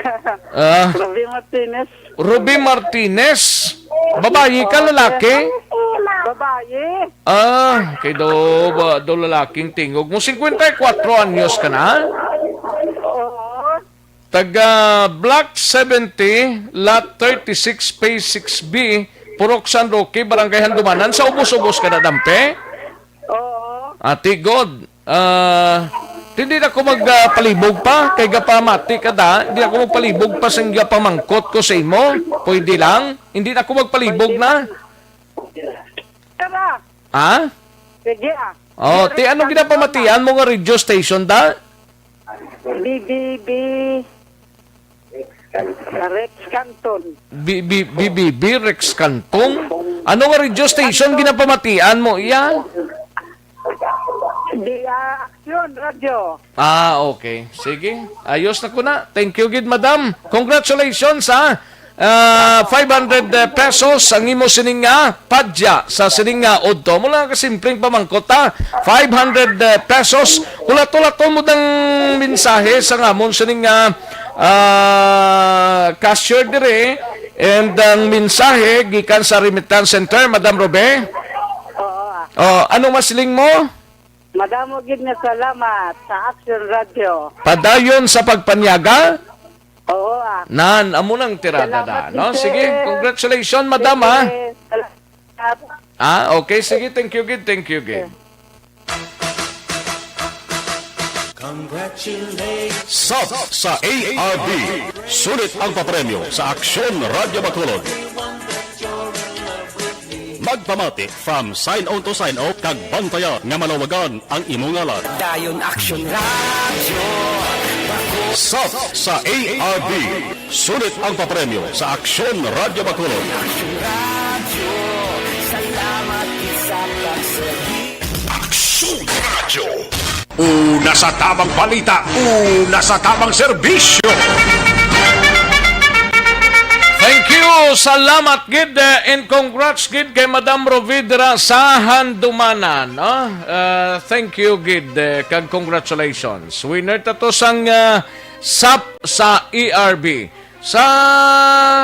Ah. Ruby Martinez. Ruby Martinez. Babayi ka, lalaki? Babayi. Ah, kay do, ba, do lalaking tingog mo. Cincuenta y cuatro anyos ka na? Oo. Taga Block seventy, Lot thirty-six, Phase six B, Purok San Roque, Barangay Handumanan. Sa ubos-ubos ka na, dampe? Oo. Ati, God. Ah, hindi na ako magpalibog pa. Kay gapamati ka da. Hindi ako magpalibog pa sa gapamangkot ko sa imo. Pwede lang. Hindi na ako magpalibog na. Tara. Ha? Sige, ah. Oh, ti ano ginapamatian mo nga radio station da? B B B Rex Canton. B-, B-, B B B Rex Canton? Ano nga radio station ginapamatian mo iya? Di, ah, Action Radio. Ah, okay. Sige. Ayos na ko na. Thank you gid, madam. Congratulations, ha. Ah, five hundred pesos ang imo sining nga padya sa sining nga udto. Mo lang kasimpleng pamangkot, ha. Five hundred pesos. Hulat-hulaton mo dang mensahe sa ngamon sining nga, ah, cashier dire. And ang mensahe gikan sa remittance center, Madam Robe. Oo, ah. Oh, ano masiling mo? Madamo gid nga salamat sa Action Radio. Padayon sa pagpanyaga? Oo, ah. Nan, amo nang tirada Salamat, na, no? Mister. Sige, congratulations, madam, ah. Sige, salamat. Ah, okay, sige, thank you gid, thank you gid. Congratulations. Sap sa A R B. Sulit ang papremyo sa Aksyon Radyo Bacolod. Magpamati from sign on to sign off kag bantaya nga malawagan ang imo ngalan. Dayon Action Radio. Sap sa A R B. Sulit ang papremyo sa Aksyon Radyo Bacolod. Action Radio. Salamat sa pagsugi. Aksyon Radio. Una sa tabang balita, una sa tabang serbisyo. Thank you. Salamat gid, eh, and congrats gid kay Madam Rovidra sa Handumanan, no? Uh, thank you gid, eh, kag congratulations. Winner ta to sang, uh, sap sa A R B. Sa,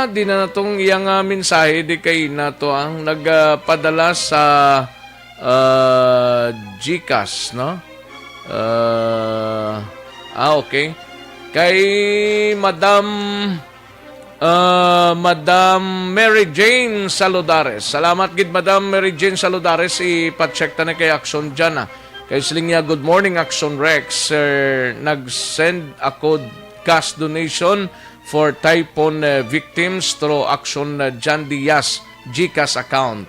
di na natong iyang, ah, mensahe, di kay na to ang nagpadala sa, ah, GCash, no? Ah, ah, okay. Kay Madam, ah, Madam Mary Jane Saludares. Salamat gid, Madam Mary Jane Saludares. Ipa-check ta na kay Action dyan, ah. Kay siling niya, "Good morning, Action Rex. Sir, nag-send ako cash donation for typhoon, uh, victims through Action, uh, John Diaz GCash account.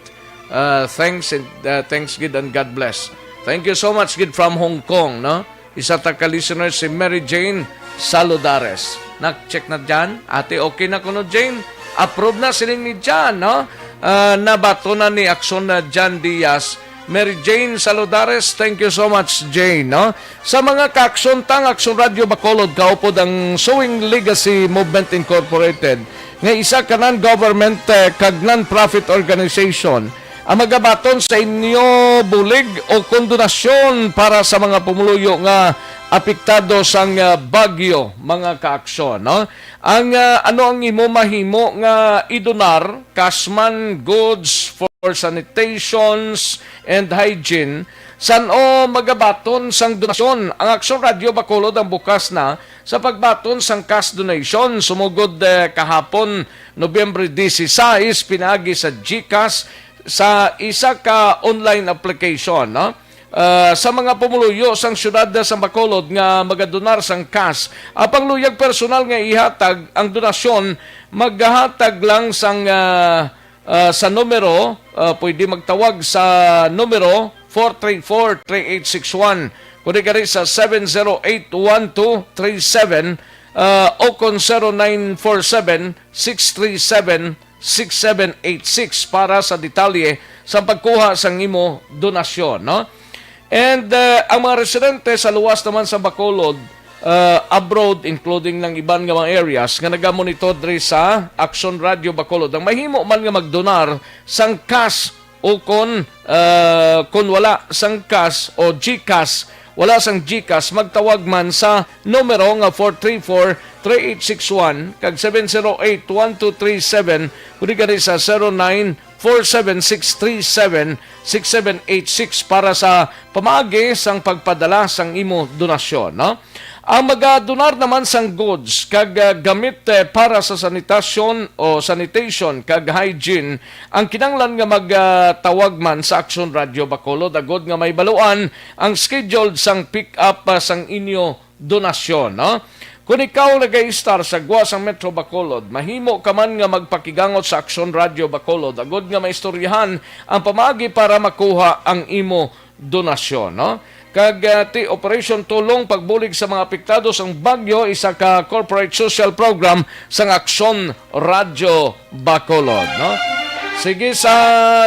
Uh, thanks and, uh, thanks gid and God bless." Thank you so much gid from Hong Kong, no? Isa ta ka listener si Mary Jane Saludares. Nak-check na dyan. Ate, okay na kuno, Jane? Approve na siling ni Jan, no? Uh, nabato na ni Action na John Diaz. Mary Jane Saludares, thank you so much, Jane, no? Sa mga kaaksyon tang Aksyon Radyo Bacolod, kaupod ang Sowing Legacy Movement Incorporated, nga isa ka non-government, eh, kag non-profit organization, ang magabaton sa inyo bulig o kondonasyon para sa mga pumuluyo nga apektado sang, ah, bagyo, mga kaaksyon, no? Ang, ah, ano ang imo mahimo nga idonar, cash man, goods for sanitations and hygiene, san-o magabaton sang donasyon? Ang Aksyon Radyo Bacolod ang bukas na sa pagbaton sang cash donation. Sumugod, eh, kahapon, Nobyembre dieciséis, pinaagi sa GCash sa isa ka online application, no? Ah, sa mga pumuluyo sang siyudad sa Bacolod nga magadonar sang cash, ang pangluyag personal nga ihatag ang donasyon, maghatag lang sang, ah, ah, sa numero, ah, pwede magtawag sa numero four three four, three eight six one. Kundi gani sa seven zero eight, one two three seven, ah, o kon zero nine four seven, six three seven, six seven eight six para sa detalye sa pagkuha sang imo donasyon, no? And, ah, ang mga residente sa luwas naman sa Bacolod, ah, abroad, including ng iban nga mga areas nga nagamonitor diri sa Action Radio Bacolod, ang mahimo man nga magdonar sang cash o kon, ah, kon wala sang cash o GCash, wala sang GCash, magtawag man sa numero nga four three four, three eight six one kag seven zero eight, one two three seven, kundi gani sa zero nine four seven six three seven six seven eight six para sa pamaagi sang pagpadala sang imo donasyon, no? Ang magadonar naman sang goods kag, ah, gamit, eh, para sa sanitasyon o sanitation kag hygiene ang kinahanglan nga magtawag man sa Action Radio Bacolod agod nga mahibaluan ang schedule sang pick-up, ah, sang inyo donasyon, no? Kung ikaw nagaistar sa gwa sang Metro Bacolod, mahimo ka man nga magpakigangot sa Action Radio Bacolod agod nga maistoryahan ang pamaagi para makuha ang imo donasyon, no? Kag, ah, ti Operation Tulong Pagbulig sa mga Apektado sang Bagyo, isa ka corporate social program sang Aksyon Radyo Bacolod, no? Sige sa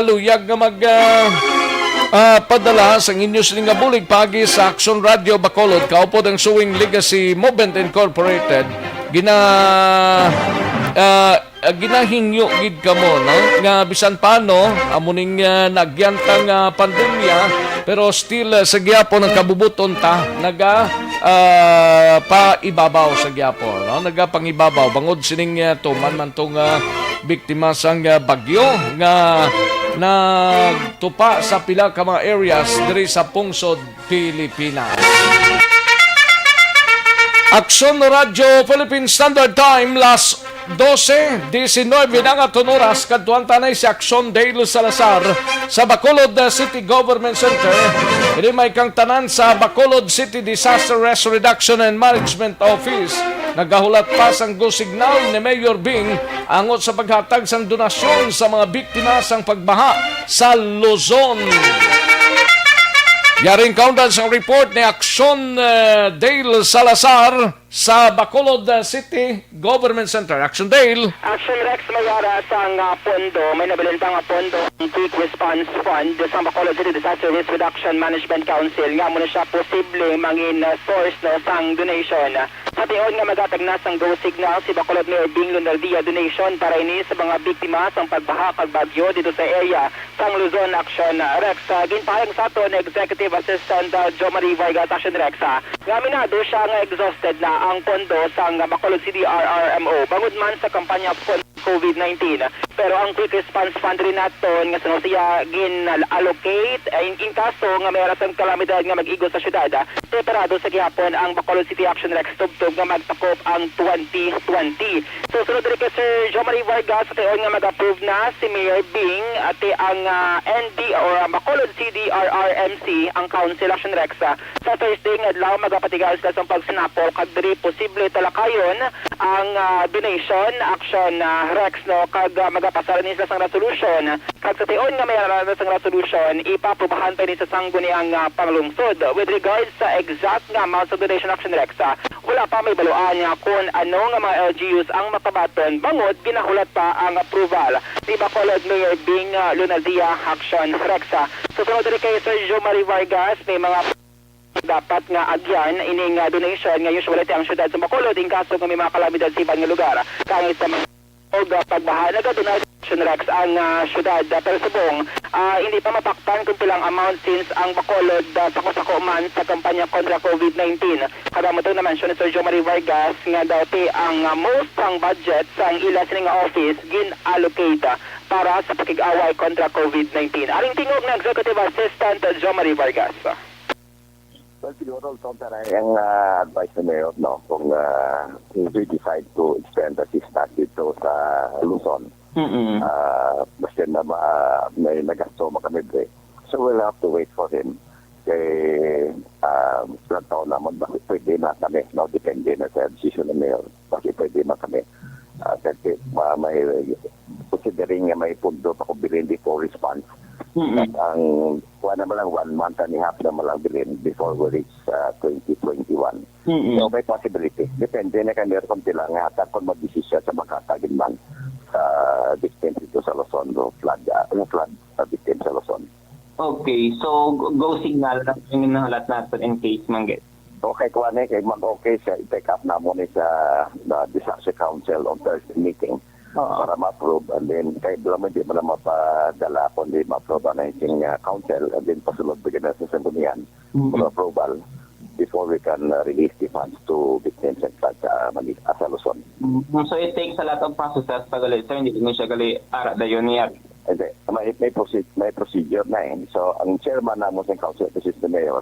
luyag nga mag, ah, ah, padala sang inyo sini nga bulig paagi sa Aksyon Radyo Bacolod, kaupod ang Sewing Legacy Movement Incorporated. Gina, ah, ah, ginahingyo gid kamo, no? Nga bisan paano, amo ning, ah, nagyantang, ah, pandemya, pero still, ah, sa gihapon ang kabubuton ta, naga, ah, paibabaw sa gihapon, no? Nagapangibabaw bangod sining, ah, tuman man tong, ah, biktima sang, ah, bagyo nga nagtupa sa pila ka mga areas diri sa pungsod Pilipinas. Aksyon Radyo Philippine Standard Time, las dose diecinueve na nga tun oras, kadtuan tanay si Aksyon Dale Salazar sa Bacolod, uh, City Government Center. Ini may kang tanan sa Bacolod City Disaster Risk Reduction and Management Office. Nagahulat pa sang go signal ni Mayor Bing angot sa paghatag sang donasyon sa mga biktima sang pagbaha sa Luzon. Yaring kaundan sang report ni Aksyon, eh, Dale Salazar sa Bacolod, eh, City Government Center. Aksyon Dale. Action Rex, may ara sang, ah, pondo, may nabilin pa nga pondo ang Quick Response Fund sa Bacolod City Disaster Risk Reduction Management Council nga amo na siya posible mangin, ah, source, no, sang donation. Sa tion nga magatag na sang go signal si Bacolod Mayor Bing Lunardia donation para ini sa mga biktima sang pagbaha kag bagyo dito sa area sang Luzon. Action Rex, ah, ginpahayag sa aton ni Executive Assistant, ah, Jo Marie Vargas, Action Rex, ah, nga aminado siya nga exhausted na ang pondo sang Bacolod C D R R M O bangod man sa kampanya Fund COVID nineteen. Pero ang Quick Response Fund rin naton nga sa siya gin-allocate, eh, in, in kaso nga may sang kalamidad nga mag-igo sa syudad, ah, preparado sa gihapon ang Bacolod City Action Rex tubtob nga magtakop ang twenty twenty. So, sunod diri kay Sir Jo Marie Vargas, sa tion nga mag-approve na si Mayor Bing, ati ang, ah, N D or ang Bacolod C D R R M C, ang Council Action Rex, ah, sa Thursday nga adlaw, magapatigayon sila sa pagsinapol kag diri posible talakayon ang, ah, donation, Action, ah, Rex, no, kag, ah, magapasar ni sila sang resolution. Kag sa tion nga may ara na sang resolution, ipaprubahan pa ini sa sangguniang, ah, panglungsod. With regards sa exact nga amount sa donation, Action Rex, ah, wala pa may baluan nga kon ano nga mga L G Us ang makabaton bangod ginahulat pa ang approval ni Bacolod Mayor Bing, ah, Lunardia, Action Rex, ah. Susunod diri kay Sergio Marie Vargas, may mga dapat nga agyan ining, ah, donation nga usually ang syudad sa Bacolod in kaso nga may mga kalamidad sa iban nga lugar. Kangit sa mga og, ah, pagbaha, nagadonar Action Rex ang, ah, syudad, ah, pero subong, ah, hindi pa mapakpan kung pilang amount since ang Bacolod, ah, sako-sako man sa kampanya kontra COVID nineteen. Kag amo tong na-mention ni Sir Jo Marie Vargas nga daw ti ang, ah, most sang budget sang ila sini nga office gin-allocate, ah, para sa pakig-away kontra COVID nineteen. Aring tingog ni Executive Assistant Jo Marie Vargas. Well, siguro, Tom, taray ang, ah, advice ni Mayor, no? Kung, ah, he will decide to extend the assistance dito sa Luzon. Mm-mm. Ah, basta na ma-, may nagasto makamibre. So, we'll have to wait for him. Kay, ah, sa taon naman, bakit pwede na kami, no? Depende na sa decision ni Mayor. Bakit pwede na kami? Ah, kasi, ah, may, considering nga may may pundo pa ko bilin before response. Mm-mm. At ang kuha naman lang, one month and a half naman lang bilin before we reach, ah, twenty twenty-one. Mm-mm. So, may possibility. Depende na kay meron kung pila nga hatag kung magdesisyon sa maghatag man sa victims dito sa Luzon, no? Flood, ah, yung flood, ah, victims sa Luzon. Okay, so go, go signal na yung nahulat natin in case manggit. Okay, kuha na, kay mag-okay siya, i-take up na mo ni sa, ah, Disaster Council on Thursday meeting. Oo. Para ma-approve, and then kay wala man, di mo na mapadala, kundi ma-approve na yung, ah, council, and then pasulod bigyan na sa sanggunian Mm-mm. for approval before we can, uh, release the funds to victims and floods sa Manila, sa Luzon. Mm, so it takes a lot of processes pa gali, sir, hindi mo siya gali ara dayon niya. Hindi. May, may proce-, may procedure na eh. So, ang chairman namo sa council, which is the mayor,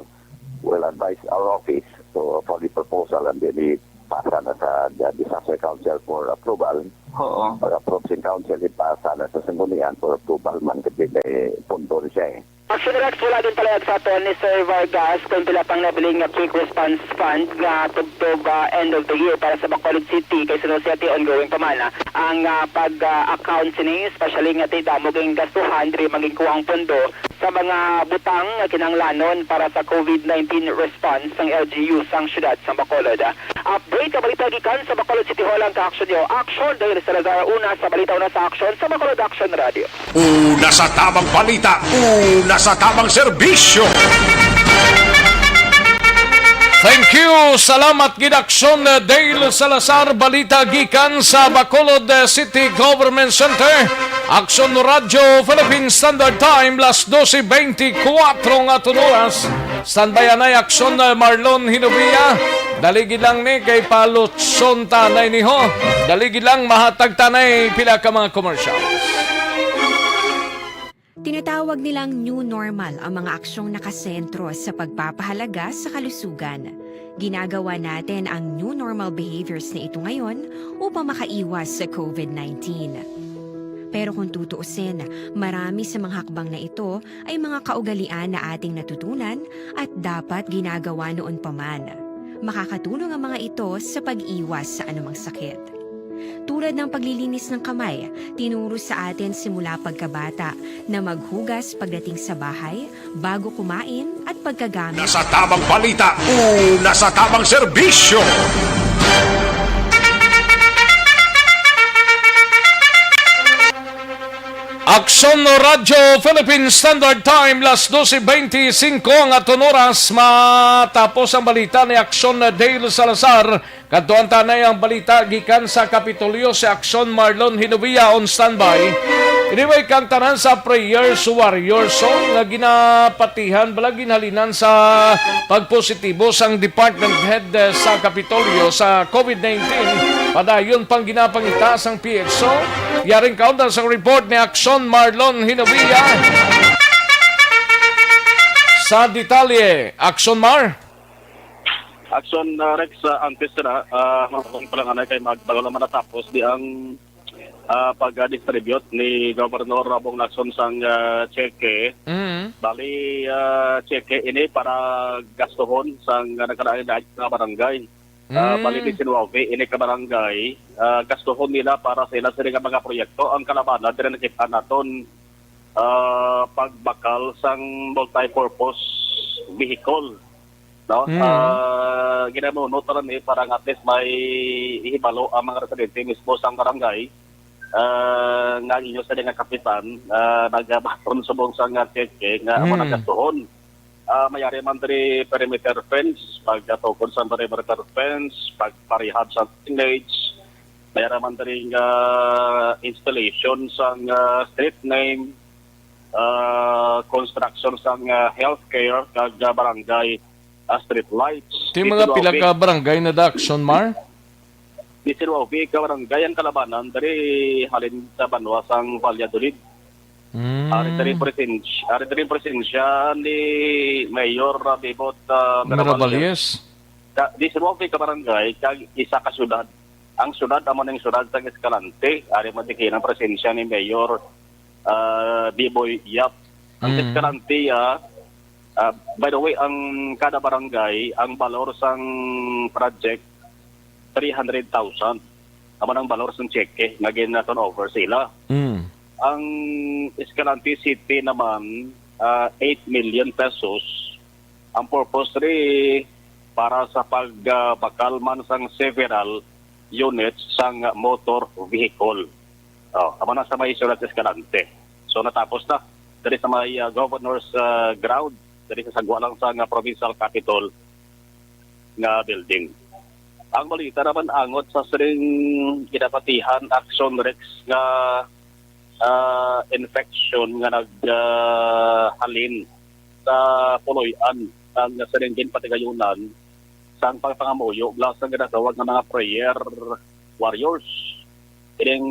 will advise our office to, for the proposal, and then ipasa na sa the disaster council for approval. Oo. Pag-approve sa council, ipasa na sa sanggunian for approval man, kasi may pundo na siya eh. Action Rex, wala din palayag sa aton ni Sir Vargas kung pila pang nabiling nga quick response fund nga tubtob, ah, end of the year para sa Bacolod City, kay suno siya ti ongoing pa man, ah, ang, ah, pag, ah, account sini, especially nga ti damo ging gastuhan diri maging kuwang pondo sa mga butang nga kinahanglanon para sa COVID nineteen response sang L G U sang siyudad sang Bacolod. Update nga balita gikan sa Bacolod City Hall ang ka-action nyo. Action, Dale Salazar, una sa balita, una sa action sa Bacolod Action Radio. Una sa tamang balita, una sa tamang serbisyo. Thank you. Salamat gid, Action Dale Salazar. Balita gikan sa Bacolod City Government Center. Action Radio Philippine Standard Time, las doce veinticuatro nga aton oras. Standby anay, Action Marlon Hinovia. Dali gid lang ni kay palutson tanay niho. Dali gid lang, mahatag tanay pila ka mga commercials. Tinatawag nilang new normal ang mga aksyong nakasentro sa pagpapahalaga sa kalusugan. Ginagawa natin ang new normal behaviors na ito ngayon upang makaiwas sa COVID nineteen. Pero kung tutuusin, marami sa mga hakbang na ito ay mga kaugalian na ating natutunan at dapat ginagawa noon pa man. Makakatulong ang mga ito sa pag-iwas sa anumang sakit. Tulad ng paglilinis ng kamay, tinuro sa atin simula pagkabata na maghugas pagdating sa bahay, bago kumain, at pagkagamit. Nasa tamang balita, una sa tamang serbisyo. Aksyon Radyo Philippine Standard Time, las doce veinticinco ang aton oras. Matapos ang balita ni Aksyon Dale Salazar, kadtuan ta na ang balita gikan sa Kapitolyo, si Aksyon Marlon Hinovia on standby. Anyway, kang tanan sa Prayers Warrior Song nga ginapatihan, bala, ginhalinan sa pagpositibo sang department head, eh, sa Kapitolyo sa COVID nineteen. Padayon pang ginapangita sang P X O. Yaring kaundan sang report ni Aksyon Marlon Hinovia. Sa detalye, Aksyon Mar. Aksyon, ah, Rex, ah, antes na, ah, mabang pa lang anay kay mag-, bago naman natapos di ang, ah, pag-distribute ni Governor Bong Lacson sang, ah, cheque. Mm. Bali, ah, cheque ini para gastuhon sang, ah, nagkalain-lain nga barangay. Ah, bali, Mm. diecinuebe ini ka barangay, ah, gastuhon nila para sa ila sila nga mga proyekto. Ang kalabanan, diri nakita naton, ah, pagbakal sang multi-purpose vehicle, no? Mm. Ah, ginamumot ra ni para nga at least may ihibalo ang mga residente mismo sang barangay, ah, nga inyo sa nga kapitan, ah, nagabaton subong sa nga cheque nga amo Mm. nagastuhon. Ah, mayari man diri perimeter fence, pagkatukod sa perimeter fence, pagparehab sa signage, mayari man diri nga installation sa nga street name, ah, construction sa nga healthcare kag, ah, barangay, ah, street lights. Ti mga pila ka barangay na da, Aksyon Mar? Di sir, wa, okay, ka barangay ang kalabanan, dari halin sa banwa sang Valladolid. Mm. Ari dari presens-, ari dari presensya ni Mayor, ah, Bebot, ah, Miravalles. Miravalles. Ka, di sir, wa, okay, ka barangay, kag isa ka syudad. Ang syudad, amo ning syudad sang Escalante. Ari matikin ang presensya ni Mayor, ah, Biboy Yap. Ang Mm. Escalante, ah, ah, by the way, ang kada barangay, ang balor sang project, three hundred thousand. Amo nang balor sang cheque nga gin-turnover sila. Mm. Ang Escalante City naman, ah, eight million pesos. Ang purpose diri para sa pagbakal man sang several units sang motor vehicle. Oh, amo na sa may Ciudad Escalante. So, natapos na diri sa may, ah, Governor's, ah, Ground, diri sa sagwa lang sang, ah, Provincial Capitol nga building. Ang balita naman angot sa sining ginapatihan Action Rex nga, ah, infection nga nag, ah, halin sa puloy-an sang sining ginpatigayunan sang pagpangamuyo bala sang ginatawag nga mga prayer warriors. Kining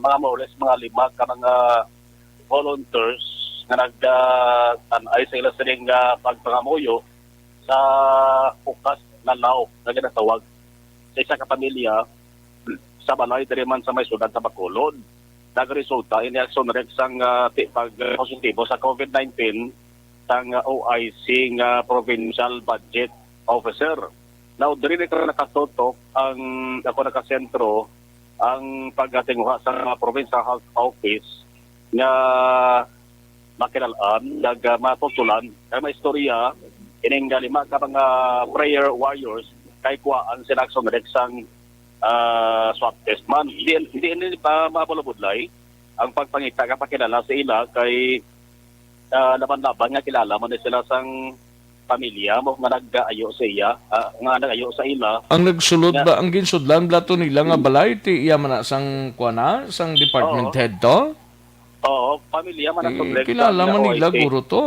mga more or less mga lima ka mga volunteers nga nagtan-ay sa ila sining, ah, pagpangamuyo sa hukas lalaw nga ginatawag sa isa ka pamilya sa balay diri man sa may siyudad sa Bacolod. Nagresulta ini Action Rex sang, ah, ti-, pag-, ah, positibo sa COVID nineteen sang, ah, O I C nga provincial budget officer. Now, diri ni ka nakatutok ang, ako nakasentro ang pagkatinguha sa mga provincial health office nga makilal-an, nag, ah, matutulan, kay may istorya, ining, ah, lima ka mga prayer warriors, kay kuhaan sila Action Rex sang, ah, swab test man. Hindi, hindi, hindi pa mabulabudlay ang pagpangita nga pakilala sa ila kay, ah, laban-laban nga kilala man ni sila sang pamilya mo nga nag-ayo sa iya, ah, nga nag-ayo sa ila. Ang nagsulod Nga ba, ang ginsudlan bala to nila nga balay, ti iya man na sang, kuwan na, sang department Oo. head to? Oo, pamilya man ang Ti subject kilala sa man nila, O I C. guro to.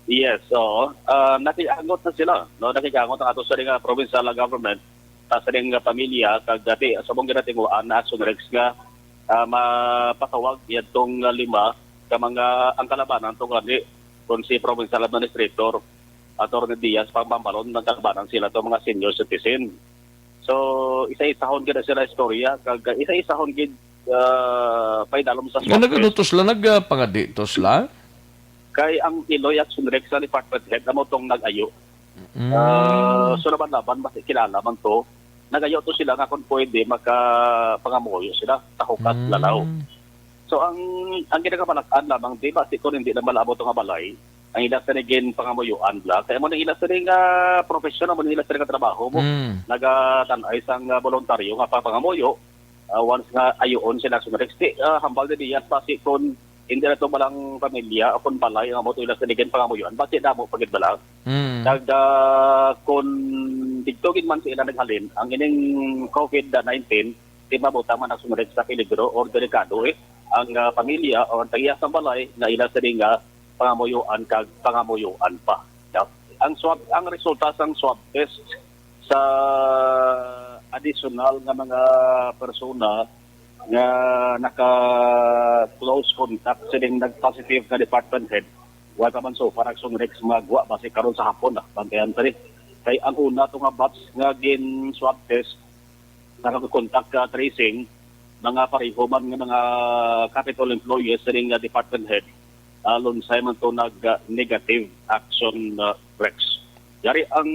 Yes, oo. Ah, nakiangot na sila, no? Nakiangot ang ato sa nga provincial government, ah, sa nga pamilya, kag dati, sa mong ginatinguan na Action Rex nga, ah, mapatawag yadtong, ah, lima ka mga ang kalabanan to gani kung si provincial administrator, Attorney Diaz, pambambalon ng kalabanan sila to mga senior citizen. So, isa-isahon gid sila istorya, kag isa-isahon gid, ah, paidalom sa Nga swab nag-ano test. to sila, nag, ah, pangadi to sila? Kay ang Iloy Action Rex sa department head, amo tong nag-ayo. Mm. Ah, so, laban-laban, basi kilala man to. Nag-ayo to sila nga kung pwede, makapangamuyo sila sa hukas Mm. lalaw. So, ang, ang ginakabalakan lamang, di ba, si kung hindi na malabo to nga balay, ang ila sa nagin pangamuyuan bla. Kaya mo na ila sa nga profesyon, mo na ila sa nga trabaho mo. Mm. Nagatan-ay sang, ah, voluntaryo nga papangamuyo, ah, once nga ayoon sila sa next day, ah, hambal na diyan, basi kung hindi na to balang pamilya o kung balay ang amo to ila sa nagin pangamuyuan, basi damo pagid bala. Mm. Kag, ah, kung didto gid man sa ila naghalin, ang ining COVID nineteen, di mabutang man ang sunod sa peligro or delikado, eh, ang, ah, pamilya o ang tagiya sa balay nga ila sini nga pangamuyoan kag pangamuyoan pa. Yeah. Ang swab, ang resulta sang swab test sa additional nga mga persona nga naka-close contact sining nag-positive nga department head, wala pa man so far ang Sunrex magwa basi karon sa hapon na, bantayan pa rin. Kay ang una to nga batch nga gin swab test, naka-contact, ah, tracing, mga pareho man nga mga Capitol employees sining, ah, department head, ah, lunsay man to nag, ah, negative action, ah, Rex. Yari ang,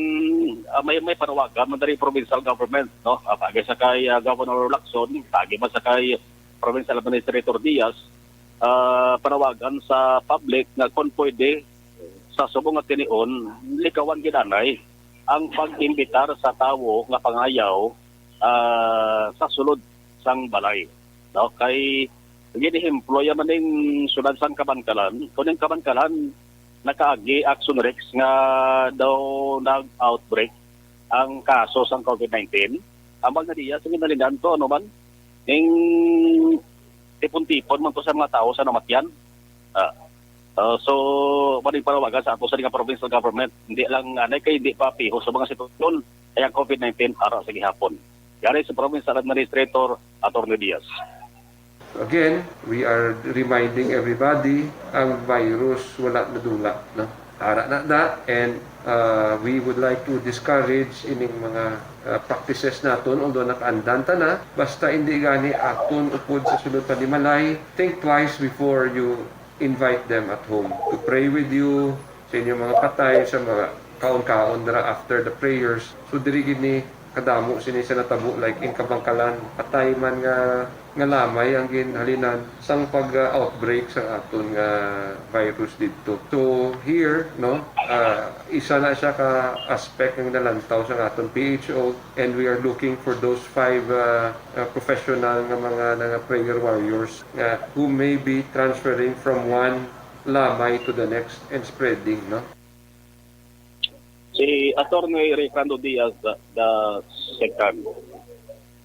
ah, may, may panawagan man dari provincial government, no? Ah, pagi sa kay, ah, Governor Lacson, pagi man sa kay Provincial Administrator Diaz, ah, panawagan sa public nga kung pwede, sa subong nga tinion, likawan gid anay ang pag-imbitar sa tawo nga pangayaw, ah, sa sulod sang balay, no? Kay ginehemplo ya man ning sulod sang Kabankalan. Kung ang Kabankalan, nakaagi Action Rex nga daw nag-outbreak ang kaso sang COVID nineteen. Ambal na diya, sige, nalinan to, ano man, ning tipon-tipon man to sa mga tawo sa namatyan. Ah, ah, so, maning panawagan sa ato sa nga provincial government, hindi lang anay kay hindi pa piho sa mga sitwasyon, kaya ang COVID nineteen ara sa gihapon. Yari sa provincial administrator, Attorney Diaz. Again, we are reminding everybody, ang virus wala nadula, no? Ara na na, and, uh, we would like to discourage ining mga, uh, practices naton, although nakaandan ta na. Basta hindi gani aton upod sa sulod panimalay, think twice before you invite them at home to pray with you, sa inyong mga patay, sa mga kaon-kaon dira after the prayers. So, diri gid ni kadamo sini sa natabo, like in Kabankalan, patay man nga, nga lamay ang ginhalinan sang pag-outbreak sa aton nga virus didto. So here, no, ah, isa na siya ka aspect nga nalantaw sa aton P H O, and we are looking for those five, ah, ah, professional nga mga, nga prayer warriors nga who may be transferring from one lamay to the next and spreading, no? Si Attorney Rayfrando Diaz, the, the second.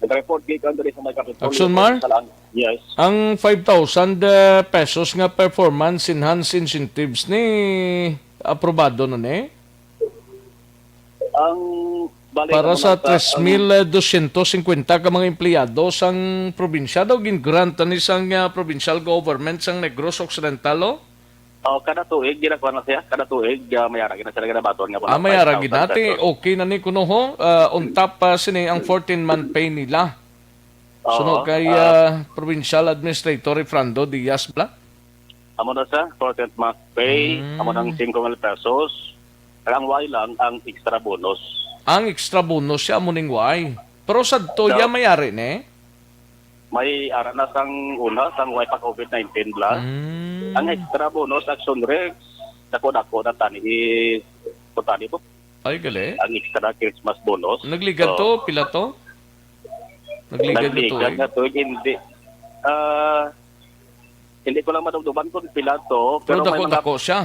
Nag-report gikan diri sa may Kapitolyo. Action, Mar? Sa Laang-, yes. Ang five thousand, eh, pesos nga performance enhanced incentives ni aprobado na ni? Ang balik Para naman sa ang- tres mil dosyentos singkwenta ka mga empleyado sang probinsya daw gin-grant na ni sang, ah, provincial government sang Negros Occidental, oh? Oh, kada tuig, ginagawa na siya. Kada tuig, ah, may ara gina sila ginabaton nga Ah, may ara gid nati. Okay na ni kuno ho. Ah, on top pa sini ang fourteen month pay nila. Suno kay, ah, Provincial Administrator Rayfrando Diaz bala. Amo na sa fourteenth month pay, Mm. amo nang singko mil pesos. Ang why lang ang extra bonus. Ang extra bonus siya amo ning why. Pero sadto So, ya may ari ni. May ara na sang una, sang why pa COVID nineteen bala. Mm. Ang extra bonus, Action Rex, dako-dako na tani, i-, kung tani po. Ay, gali. Ang extra Christmas bonus. Nagligad So, to, pila to? Nagligad na to, Nagligad eh. na to, hindi. Ah, hindi ko lang madumduman kung pila to, Pero pero may mga, dako-dako siya.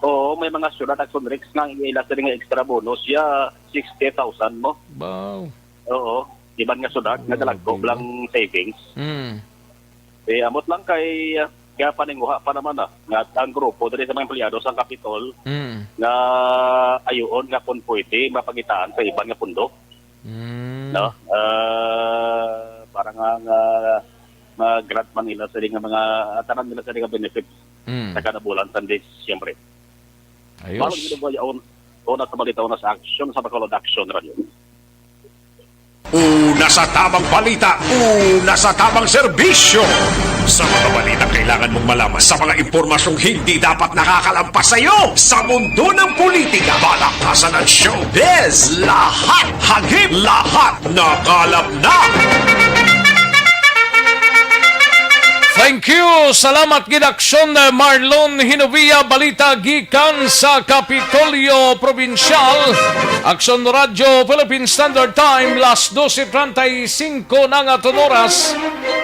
Oo, may mga syudad, Action Rex, nga ang ila sa nga extra bonus, ya sixty thousand mo. Wow. Oo, iban nga syudad, nga Grabe, dalagko no? lang savings. Mm. Eh, amot lang kay, ah, kaya paninguha pa naman, ah, nga ang grupo diri sa mga empleyado sa Kapitol Mm. nga ayoon nga kung pwede mapangitaan sa iban nga pundo, Mm. no? Ah, para nga, nga mag-grant man nila sa nga mga, ah, tanan nila sa nga benefits Mm. sa kada bulan sa Disyembre. Malo Ayos. gid ang una sa balita, una sa aksyon sa Bacolod Action Radio. Una sa tamang balita, una sa tamang serbisyo. Sa mga balita kailangan mong malaman, sa mga impormasyong hindi dapat nakakalampas sa iyo, sa mundo ng politika, balakasan at showbiz, lahat hagip, lahat nakalap na. Thank you. Salamat gid, Aksyon, eh, Marlon Hinovia. Balita gikan sa Kapitolyo Probinsyal. Aksyon Radio Philippine Standard Time, las doce treinta y cinco na nga aton oras.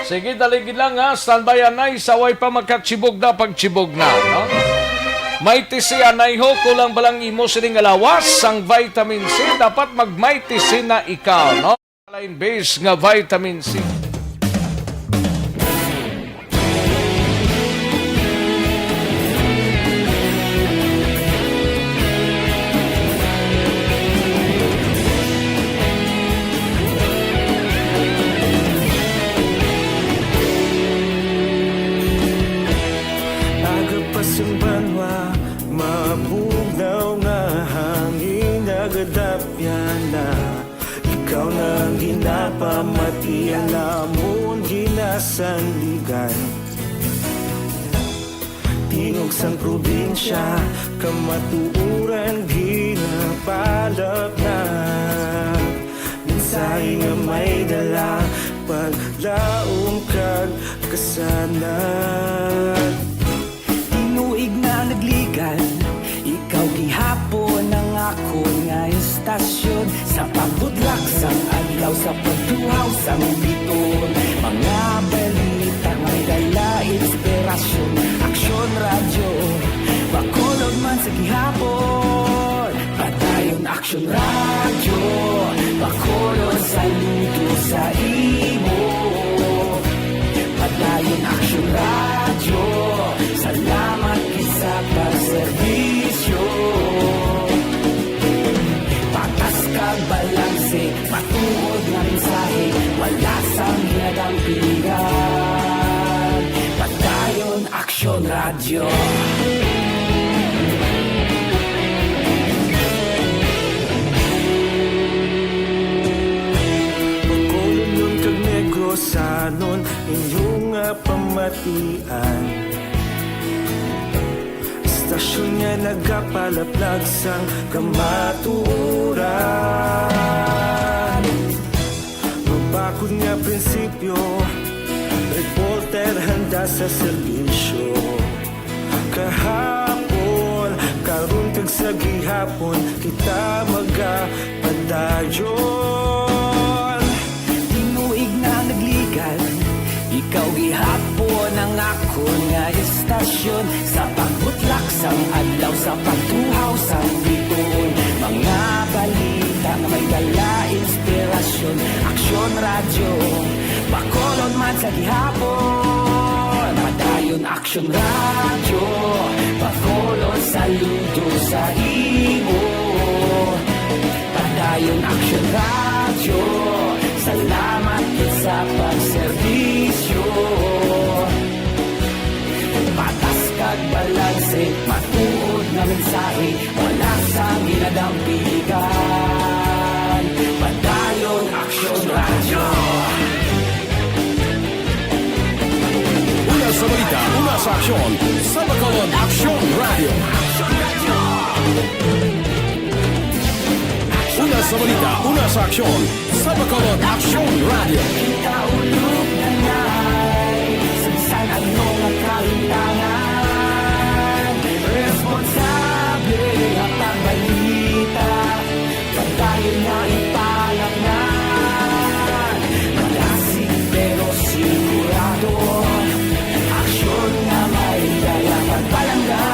Sige, dali gid lang, ha. Standby anay sa way pa makachibog na pagchibog na, no? Mighty C anay ho, kulang balang imo sining alawas sang vitamin C, dapat mag Mighty C na ikaw, no? Line base nga vitamin C. Aga pa sang banwa, mabugnaw nga hangin, nagadapyan na. Ikaw na ang ginapamati, ang amon ginasandigan. Tingog sang probinsya, kamatuoran ginapalapnag. Mensahe nga may dala, paglaom kag kasanag. Tinuig na nagligad, ikaw gihapon ang akon nga istasyon. Sa pagudlak sang adlaw, sa pagtuhaw sang biton, mga balita may dala inspirasyon. Aksyon Radyo, Bacolod man sa gihapon. Padayon Aksyon Radyo, Bacolod, saludo sa imo. Padayon Aksyon Radyo, salamat gid sa pagserbisyo. Patas kag balanse, matuod nga mensahe, wala sang ginadampigan. Padayon Aksyon Radyo. Bacolodnon kag Negrosanon, inyo nga pamatian. Istasyon nga nagapalaplag sang kamatuoran. Prinsipyo, reporter handa sa serbisyo. Kahapon, karon kag sa gihapon, kita magapadayon. Tinuig na nagligad, ikaw gihapon ang akon nga istasyon. Sa pagbutlak sang adlaw, sa pagtuhaw sang bituon, mga balita nga may dala inspirasyon. Aksyon Radyo, Bacolod man sa gihapon. Padayon Aksyon Radyo, Bacolod, saludo sa imo. Padayon Aksyon Radyo, salamat gid sa pagserbisyo. Patas kag balanse, matuod nga mensahe, wala sang ginadampigan. Padayon Aksyon Radyo. Una sa balita, una sa aksyon, sa Bacolod Aksyon Radyo. Una sa balita, una sa aksyon, sa Bacolod Aksyon Radyo. Kita ulog na ngay, sa bisan ano nga kalintangan, responsable nga pagbalita, pagdayon nga ipangatngan, malasig pero sigurado, aksyon nga may dala pagpalangga.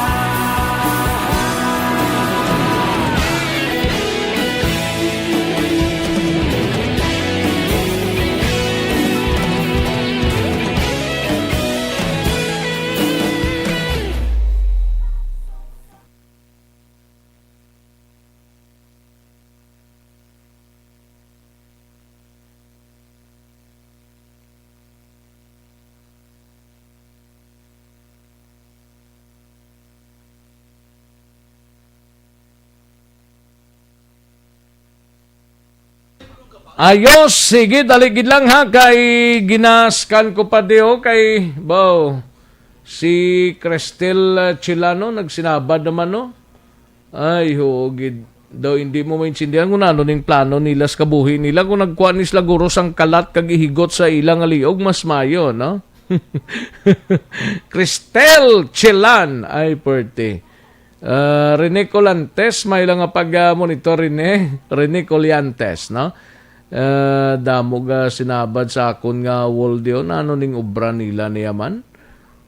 Ayos, sige, dali gid lang ha, kay ginaskan ko pa di, oh, kay, baw, si Cristel, uh, Chilano, nagsinabad naman, no? Ay, oo, gid. Daw hindi mo maintindihan kung ano ning plano nila sa kabuhi nila, kung nagkuha ni sila guro sang kalat kag ihigot sa ila nga liog, mas mayo, no? Cristel Chilan, ay, pwerte. Ah, Rene Colantes, may lang nga pag-monitor, Rene. Rene Coliantes, no? Ah, damo ga sinabad sa akon nga wall diyon. Ano ning obra nila niya man?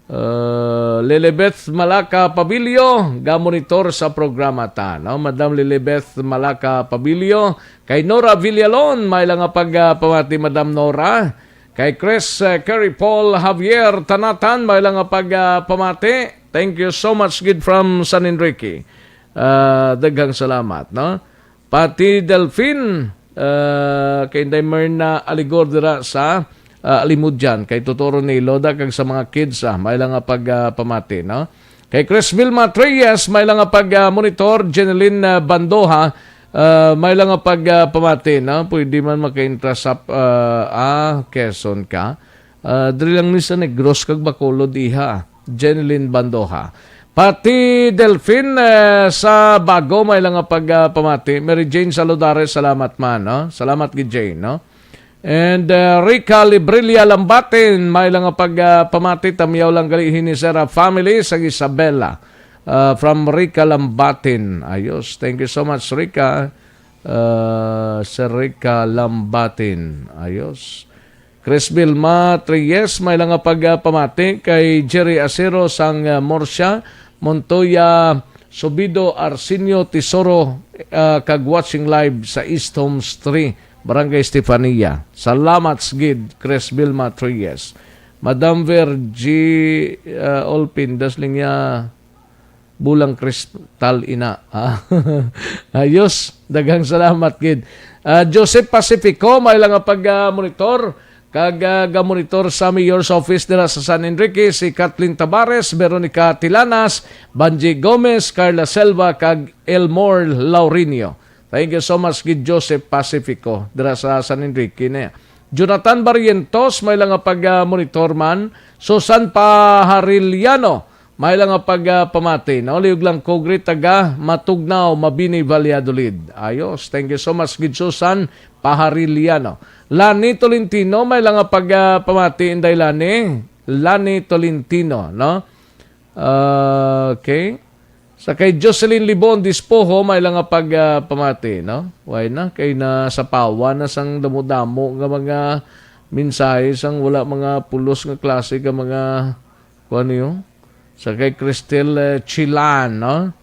Ah, Lilibeth Malaka Pabilio, ga-monitor sa programa ta, no? Madam Lilibeth Malaka Pabilio, kay Nora Villalon, may lang nga pag, ah, pamati, Madam Nora. Kay Chris, ah, Kerry Paul Javier Tanatan, may lang nga pag, ah, pamati. Thank you so much, gid from San Enrique. Ah, daghang salamat, no? Pati Delfin, ah, kay Inday Myrna Aligor dira sa, ah, Alimodian, kay Totoro ni Loda kag sa mga kids, ah, may lang nga pag, ah, pamati, no? Kay Chris Vilma Treyes, may lang nga pag, ah, monitor, Jeneline, ah, Bandoha, ah, may lang nga pag, ah, pamati, no? Pwede man maka-intra sa, ah, ah, Quezon ka. Ah, diri lang ni sa Negros kag Bacolod, iha. Jeneline Bandoha. Pati Delfin, eh, sa Bago, may lang nga pag, ah, pamati. Mary Jane Saludares, salamat man, no? Salamat gid, Jane, no? And, uh, Rica Librilla Lambatin, may lang nga pag, uh, pamati, tamyaw lang gali hini sa family sa Isabela. Uh, from Rica Lambatin. Ayos. Thank you so much, Rica. Uh, Sir Rica Lambatin. Ayos. Chris Vilma Treyes, may lang nga pag, uh, pamati kay Jerry Acero sang, uh, Murcia, Montoya, Subido, Arsenio Tesoro, ah, kag watching live sa East Homes three, Barangay Estefania. Salamat gid, Chris Vilma Treyes. Madam Virgie, ah, Olpin, das lang niya bulang kristal ina. Ah, ayos, daghang salamat gid. Ah, Joseph Pacifico, may lang nga pag, ah, monitor. Kag, ah, gamonitor sa Mayor's Office dira sa San Enrique, si Kathleen Tabares, Veronica Tilanas, Banji Gomez, Carla Selva, kag Elmore Laurinio. Thank you so much, gid Joseph Pacifico, dira sa San Enrique na. Jonathan Barrientos, may lang nga pag, ah, monitor man. Susan Pahariliano, May lang nga pag, ah, pamati, no? Liog lang ko, greet taga Matugnaw, Mabini, Valladolid. Ayos. Thank you so much, gid Susan Pahariliano. Lani Tolentino, may lang nga pag, ah, pamati, Inday Lani. Lani Tolentino, no? Ah, okay. Sa kay Jocelyn Libon Dispoho, may lang nga pag, ah, pamati, no? Why na? Kay nasapawan na sang damo-damo nga mga mensahe sang wala mga pulos nga klase ka mga, kuwan niyo? Sa kay Cristel, eh, Chilan, no?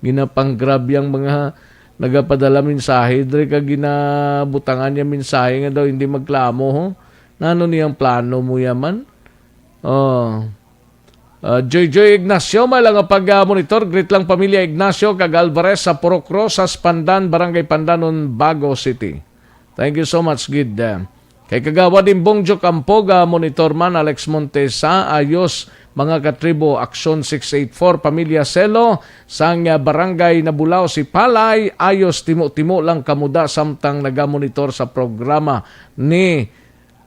Ginapanggrabe ang mga nagapadala mensahe diri kag ginabutangan niya mensahe nga daw hindi magklamo, ho? Nano niyang plano mo yaman? Oh. Ah, Joy Joy Ignacio, may lang nga pag, ah, monitor. Greet lang pamilya Ignacio kag Alvarez sa Purok Rosas, Pandan, Barangay Pandanon, Bago City. Thank you so much, gid. Ah, kay Kagawad Imbong Joke Ampog, ah, monitor man, Alex Montesa, ayos, mga katribo, Aksyon six eight four, Pamilya Selo, sang, ah, Barangay Nabulao, Sipalay, ayos, timo-timo lang kamuda samtang nagamonitor sa programa ni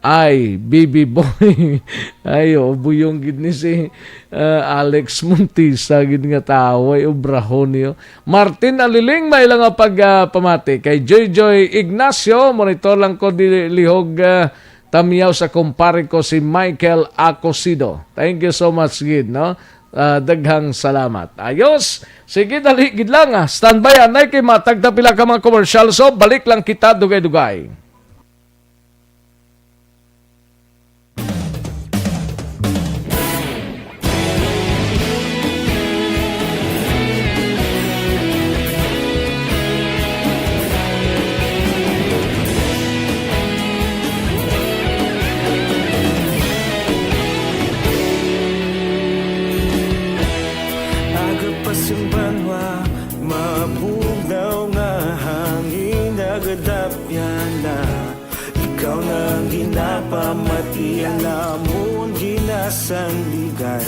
Ay, baby boy. Ay, oh, buyong gid ni si, ah, Alex Montisa gid nga tawo, ay obrahon niyo. Martin Aliling, may lang nga pag, ah, pamati. Kay Joy Joy Ignacio, monitor lang ko di lihog, ah, tamiyaw sa kumpare ko si Michael Acosido. Thank you so much gid, no? Ah, daghang salamat. Ayos. Sige, dali gid lang, ah. Standby, anay, kay matag ta pila ka mga commercial. So, balik lang kita, dugay-dugay. Aga pa sing banwa, mabugnaw nga hangin, nagadapyan na. Ikaw na ang ginapamati, ang amon ginasandigan.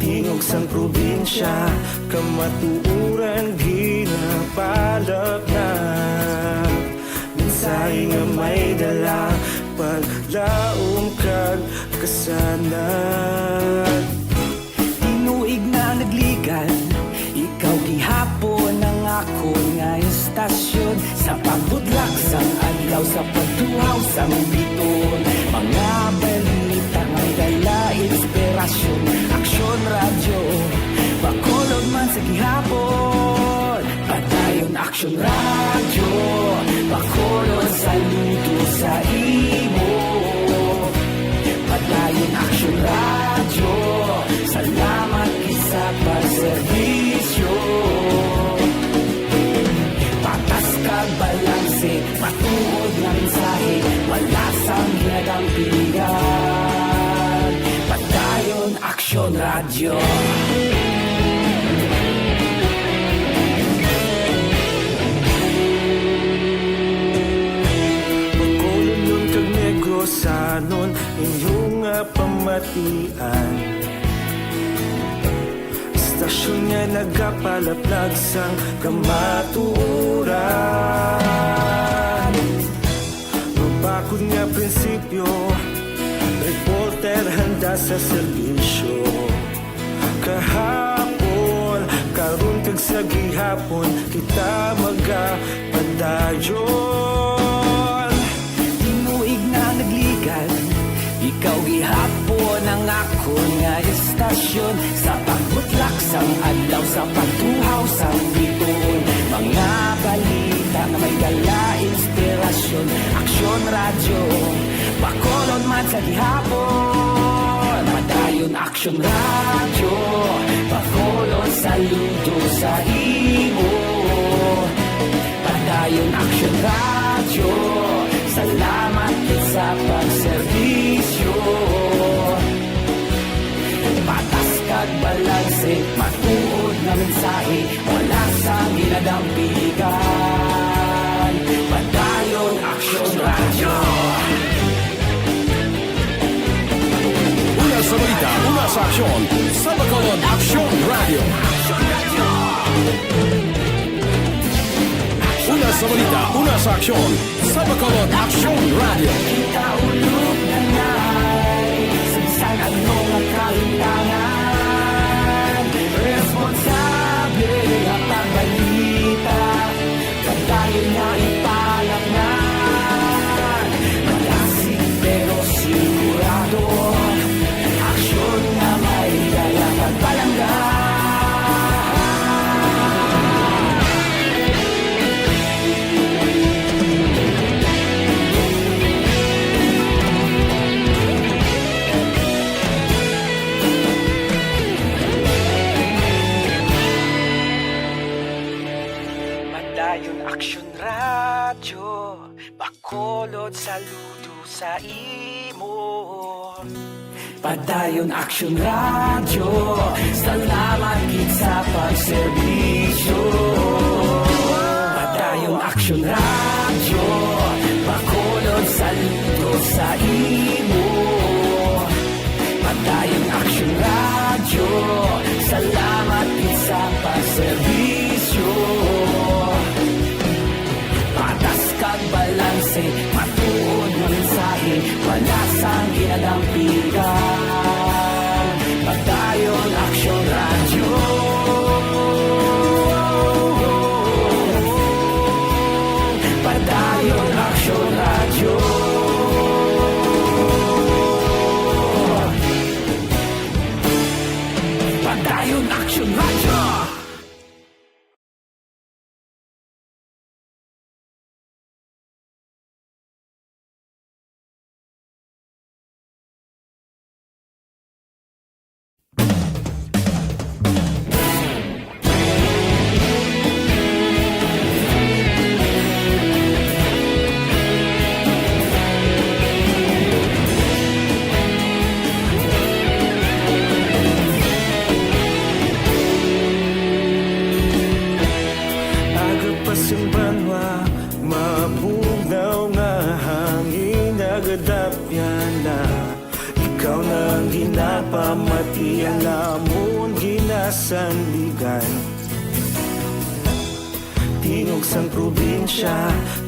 Tingog sang probinsya, kamatuoran ginapalapnap. Mensahe nga may dala, paglaom kag kasanag. Tinuig na nagligad, ikaw gihapon ang akon nga istasyon. Sa pagbudlak sang adlaw, sa pagtuhaw sang biton, mga balita may dala inspirasyon. Aksyon Radyo, Bacolod man sa gihapon. Padayon Aksyon Radyo, Bacolod, saludo sa imo. Padayon Aksyon Radyo, salamat gid sa pagserbisyo. Patas kag balanse, matuod nga mensahe, wala sang ginadampigan. Padayon Aksyon Radyo. Bacolodnon kag Negrosanon, inyo nga pamatian. Istasyon nga nagapalaplag sang kamatuoran. Mabakod nga prinsipyo, reporter handa sa serbisyo. Kahapon, karon kag sa gihapon, kita magapadayon. Tinuig na nagligad, ikaw gihapon ang akon nga istasyon. Sa pagbutlak sang adlaw, sa pagtuhaw sang biton, mga balita nga may dala inspirasyon. Aksyon Radyo, Bacolod man sa gihapon. Padayon Aksyon Radyo, Bacolod, saludo sa imo. Padayon Aksyon Radyo, salamat gid sa pagserbisyo. Patas kag balanse, matuod nga mensahe, wala sang ginadampigan. Padayon Aksyon Radyo. Una sa balita, una sa aksyon, sa Bacolod Aksyon Radyo. Una sa balita, una sa aksyon, sa Bacolod Aksyon Radyo. Kita ulog na nai, sa bisan ano nga Action Radyo, Bacolod, saludo sa imo. Padayon Action Radyo, salamat gid sa pagserbisyo. Padayon Action Radyo, Bacolod, saludo sa imo. Padayon Action Radyo, salamat gid sa pagserbisyo. Patas kag balanse, matuod nga mensahe, wala sang ginadampigan. Padayon Action Radyo. Padayon Action Radyo. Padayon Action Radyo. Aga pa sing banwa, mabugnaw nga hangin nagadapyan na. Ikaw na ang ginapamati, ang amon ginasandigan. Tingog sang probinsya,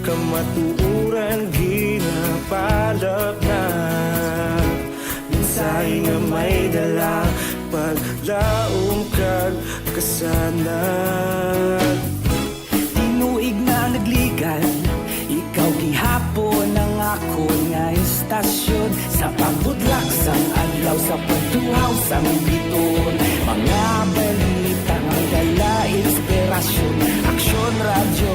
kamatuoran ginapalapnap. Mensahe nga may dala, paglaom kag kasanag. Tinuig na nagligan, ikaw gihapon ang akon nga istasyon. Sa pagbutlak sang adlaw, sa pagtuhaw sang biton, mga balita nga dala inspirasyon. Action Radyo,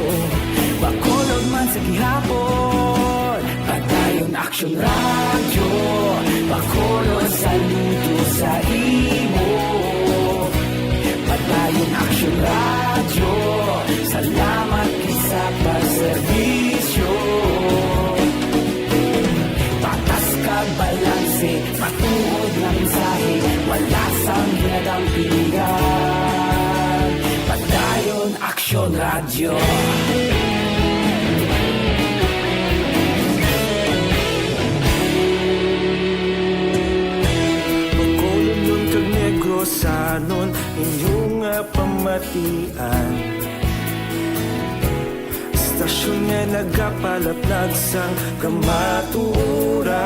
Bacolod man sa gihapon. Padayon Action Radyo, Bacolod, saludo sa imo. Padayon Action Radyo, salamat gid sa pagserbisyo. Patas kag balanse, matuod nga mensahe, wala sang ginadampigan. Padayon Action Radyo. Bacolodnon kag Negrosanon, inyo nga pamatian. Istasyon nga nagapalaplag sang kamatuoran.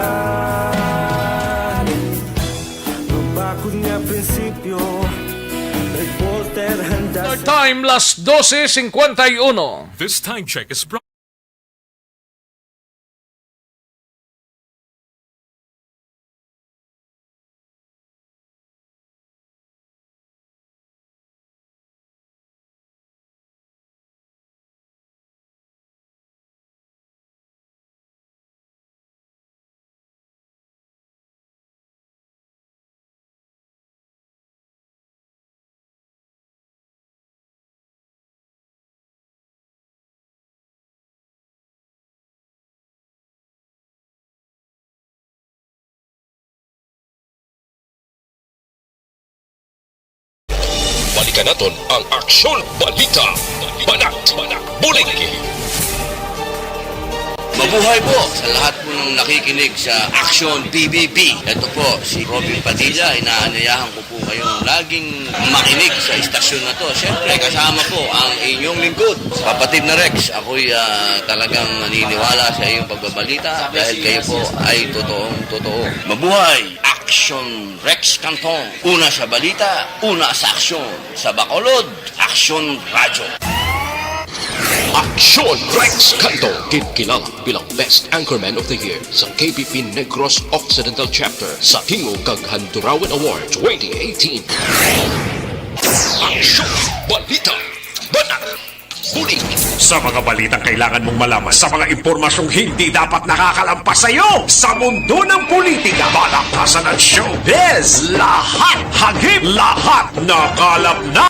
Mabakod nga prinsipyo, reporter handa Our sa time, las doce cincuenta y uno. This time check is brought Balikan naton ang Aksyon Balita. Banat, bulig. Mabuhay po sa lahat po ng nakikinig sa Aksyon P B B. Ito po si Robin Padilla. Inaanyayahan ko po kayong laging makinig sa istasyon na to. Siyempre, kasama po ang inyong lingkod, kapatid na Rex. Ako'y, ah, talagang naniniwala sa iyong pagbabalita dahil kayo po ay totoong totoo. Mabuhay! Aksyon Rex Canton. Una sa balita, una sa aksyon. Sa Bacolod, Aksyon Radyo. Aksyon Rex Canton, ginkilala bilang Best Anchorman of the Year sa K P P Negros Occidental Chapter sa Tingog kag Handurawan Award twenty eighteen. Aksyon, balita, banat, bulig. Sa mga balitang kailangan mong malaman, sa mga impormasyong hindi dapat nakakalampas sa iyo, sa mundo ng politika, palakasan at showbiz, lahat hagip, lahat nakalap na.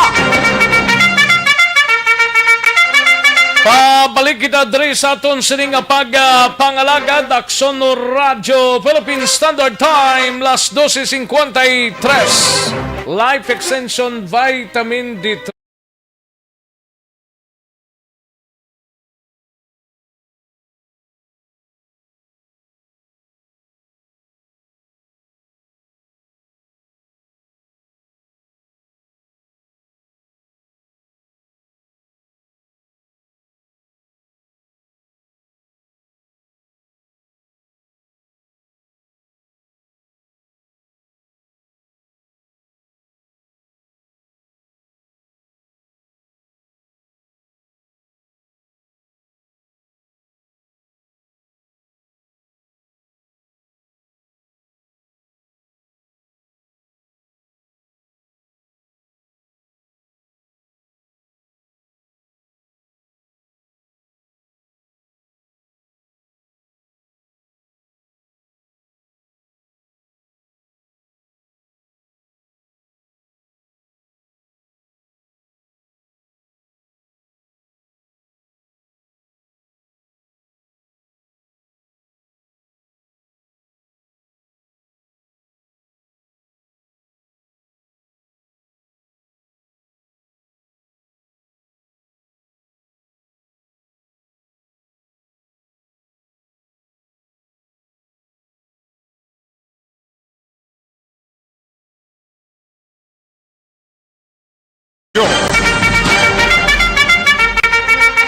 Pabalik kita diri sa aton sini nga pag, ah, pangalagad, Aksyon Radyo Philippine Standard Time, las doce cincuenta y tres. Life Extension Vitamin D three.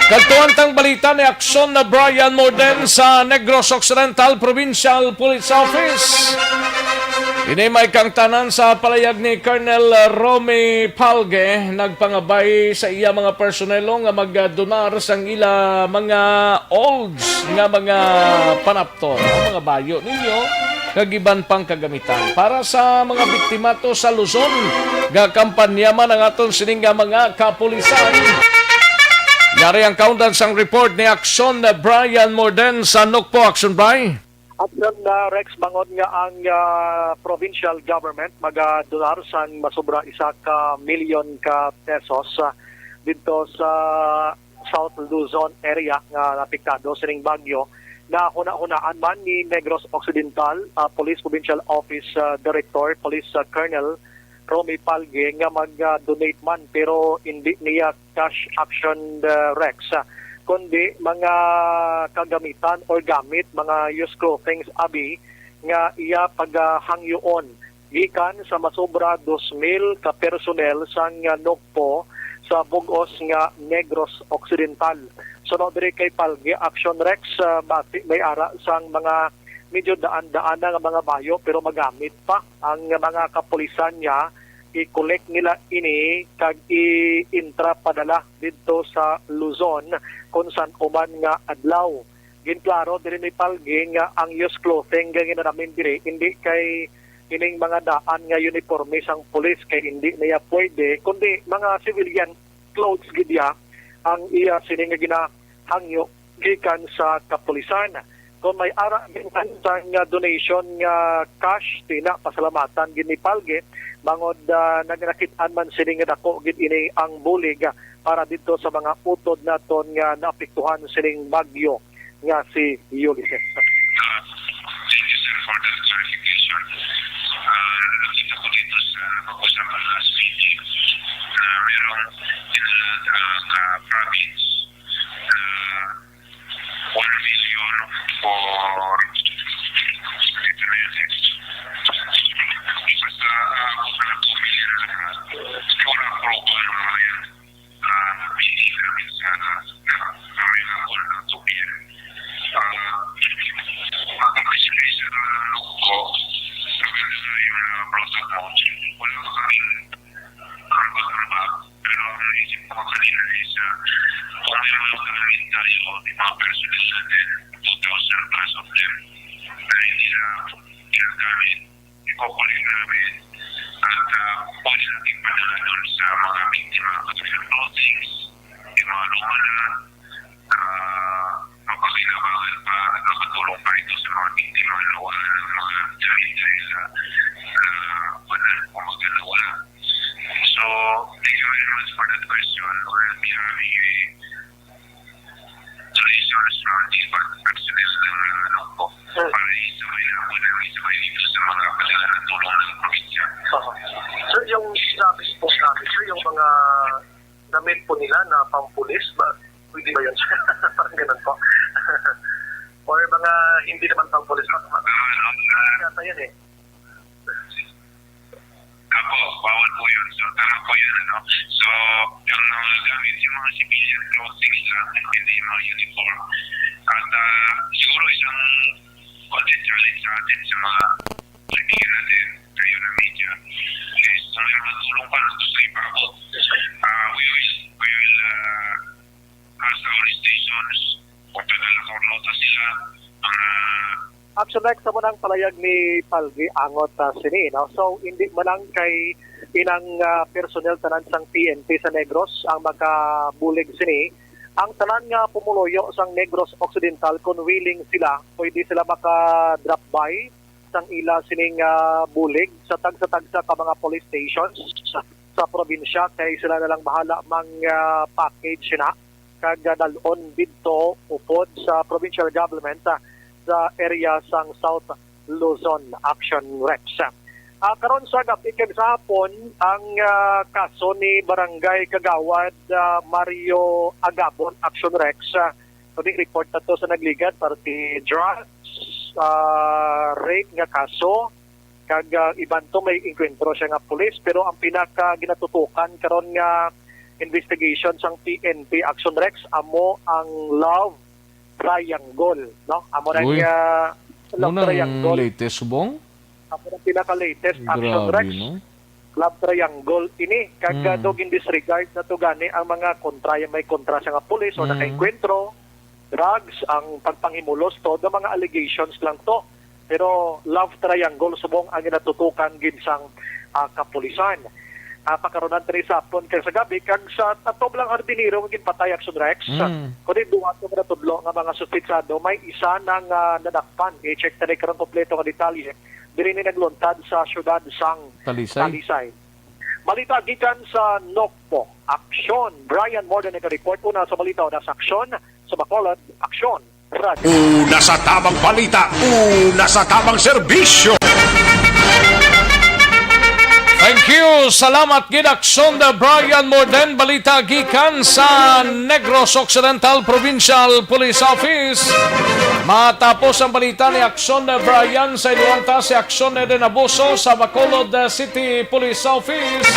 Kadtuan tang balita ni Aksyon na Brian Morden sa Negros Occidental Provincial Police Office. Ini may kangtanan sa palayag ni Colonel Romy Palge, nagpangabay sa iya mga personelo nga magdonar sang ila mga olds nga mga panapton, mga bayo ninyo, kag iban pang kagamitan para sa mga biktima to sa Luzon. Gakampanya man ang aton sining nga mga kapulisan. Yari ang kaundan sang report ni Aksyon Brian Morden sa Nokpo. Aksyon, Bri. Aksyon na, Rex, bangod nga ang, ah, provincial government magadonar sang masobra isa ka milyon ka pesos, ah, didto sa South Luzon area nga naapektado sining bagyo. Nahunahunaan man ni Negros Occidental, ah, Police Provincial Office, ah, Director Police, ah, Colonel Romy Palge nga mag-donate man, pero hindi niya cash, Aksyon, ah, Rex, ah, kundi mga kagamitan or gamit, mga used clothings abi nga iya pagahangyoon gikan sa masobra dos mil ka personnel sang, ah, Nokpo sa bug-os nga Negros Occidental. Suno diri kay Palge, Aksyon, Rex, ah, basi may ara sang mga medyo daan-daan na nga mga bayo, pero magamit pa ang mga kapulisan niya, i-collect nila ini kag i-intra padala didto sa Luzon kung san-o man nga adlaw. Ginklaro diri ni Palge nga ang used clothing nga ginanamin diri hindi kay ining mga daan nga uniforme sang pulis, kay hindi na iya pwede, kundi mga civilian clothes gid iya ang iya sini nga ginahangyo gikan sa kapulisan. Kung may ara gid man sang donation nga cash, tina pasalamatan gid ni Palge, bangod, ah, nag-, nakit-an man sini nga dako gid ini ang bulig, ah, para didto sa mga utod naton nga naapektuhan sining bagyo nga si Ulysses. Ah, thank you, sir, for that clarification. Ah, nakita ko dito sa pag-usapan last meeting na merong dinala, ah, ka province na one million for, ito na yun eh. Basta, ah, kung na two million lahat, wala approval ng mga yan. Ah, hindi namin sana na available na two P M. Ah, ang presentation ng loob ko, maganda na yung, ah, product mo. Wala kaming hambak-hambak, pero ang naisip ko kanina is, ah, kung may mga gamit tayo, yung mga personnel natin, two thousand plus of them, na hindi na ginagamit, iko-collect namin at, ah, pwede natin padala dun sa mga biktima. Kasi yung clothings, yung mga luma na, ah, mapakinabangan pa at makatulong pa ito sa mga biktima na wala ng mga damit dahil, ah, na wala, kumbaga, nawala. So, thank you very much for that question. We'll be having a, Congratulations from the personnel ng, ah, Nokpo. Sir. Para isabay na po na isabay dito sa mga kailangan ng tulong ng probinsya. Oho. Sir, yung sinabi po namin, sir, yung mga damit po nila na pampulis, ba, pwede ba yun? Parang ganun po. Or mga hindi naman pampulis, ma-, ma-, Ah, no, ah, yata yun eh. Apo, bawal po yun. So, tama po yun, ano? So, ang mga gamit, yung mga civilian clothing nila, hindi yung mga uniform. At, ah, siguro isang konting challenge sa atin sa mga kaibigan natin, kayo na media, is kung may mga tulong pa, gusto ipaabot. Ah, we will, we will, ah, as our stations, pagdadala ko nota sila, mga Action Rex, amo nang palayag ni Palgi Angot, ah, sini, no? So, hindi man lang kay inang, ah, personnel tanan sang P N P sa Negros ang makabulig sini. Ang tanan nga pumuluyo sang Negros Occidental, kung willing sila, pwede sila maka-drop by sang ila sining, ah, bulig sa tagsa-tagsa ka mga police stations sa, sa probinsya, kay sila na lang bahala mang, ah, package na kag, ah, dal-on didto upod sa provincial government, ah, sa area sang South Luzon, Action Rex. Ah, karon sa gab-i kag sa hapon, ang, ah, kaso ni Barangay Kagawad, ah, Mario Agabon, Action Rex, ah, kuning report nato sa nagligad, parte drugs, ah, rape nga kaso, kag, ah, iban to may engkwentro siya nga pulis, pero ang pinaka ginatutukan karon nga investigation sang P N P, Action Rex, amo ang love triangle, no? Amo ra Uy, nga love mao nang triangle. Latest, Bong? Amo ang pinaka-latest, Action Grabe, Rex. No? Love triangle ini. Kag, ah, Mm. do gin-disregard na to gani ang mga kontra, may kontra sa nga pulis o Mm. nakaengkwentro, drugs, ang pagpanghimulos, todo mga allegations lang to. Pero love triangle subong ang ginatutukan gid sang, ah, kapulisan. Ah, pakarunan tani sa hapon kag sa gabi, kag sa tatlo lang hardinero nga ginpatay, Action Rex. Mm. Kundi duha to nga natudlo nga mga suspetsado, may isa na nga nadakpan. I-check tani karon kompleto nga detalye. Diri ni nagluntad sa siyudad sang Talisay. Talisay. Balita gikan sa Nokpo. Aksyon. Brian Morden naga-report una sa balita, una sa aksyon sa Bacolod. Aksyon. Radyo. Una sa tamang balita, una sa tamang serbisyo. Thank you. Salamat gid, Aksyon Brian Morden. Balita gikan sa Negros Occidental Provincial Police Office. Matapos ang balita ni Aksyon Brian, sa iluwang ta si Aksyon Eden Abuso sa Bacolod City Police Office.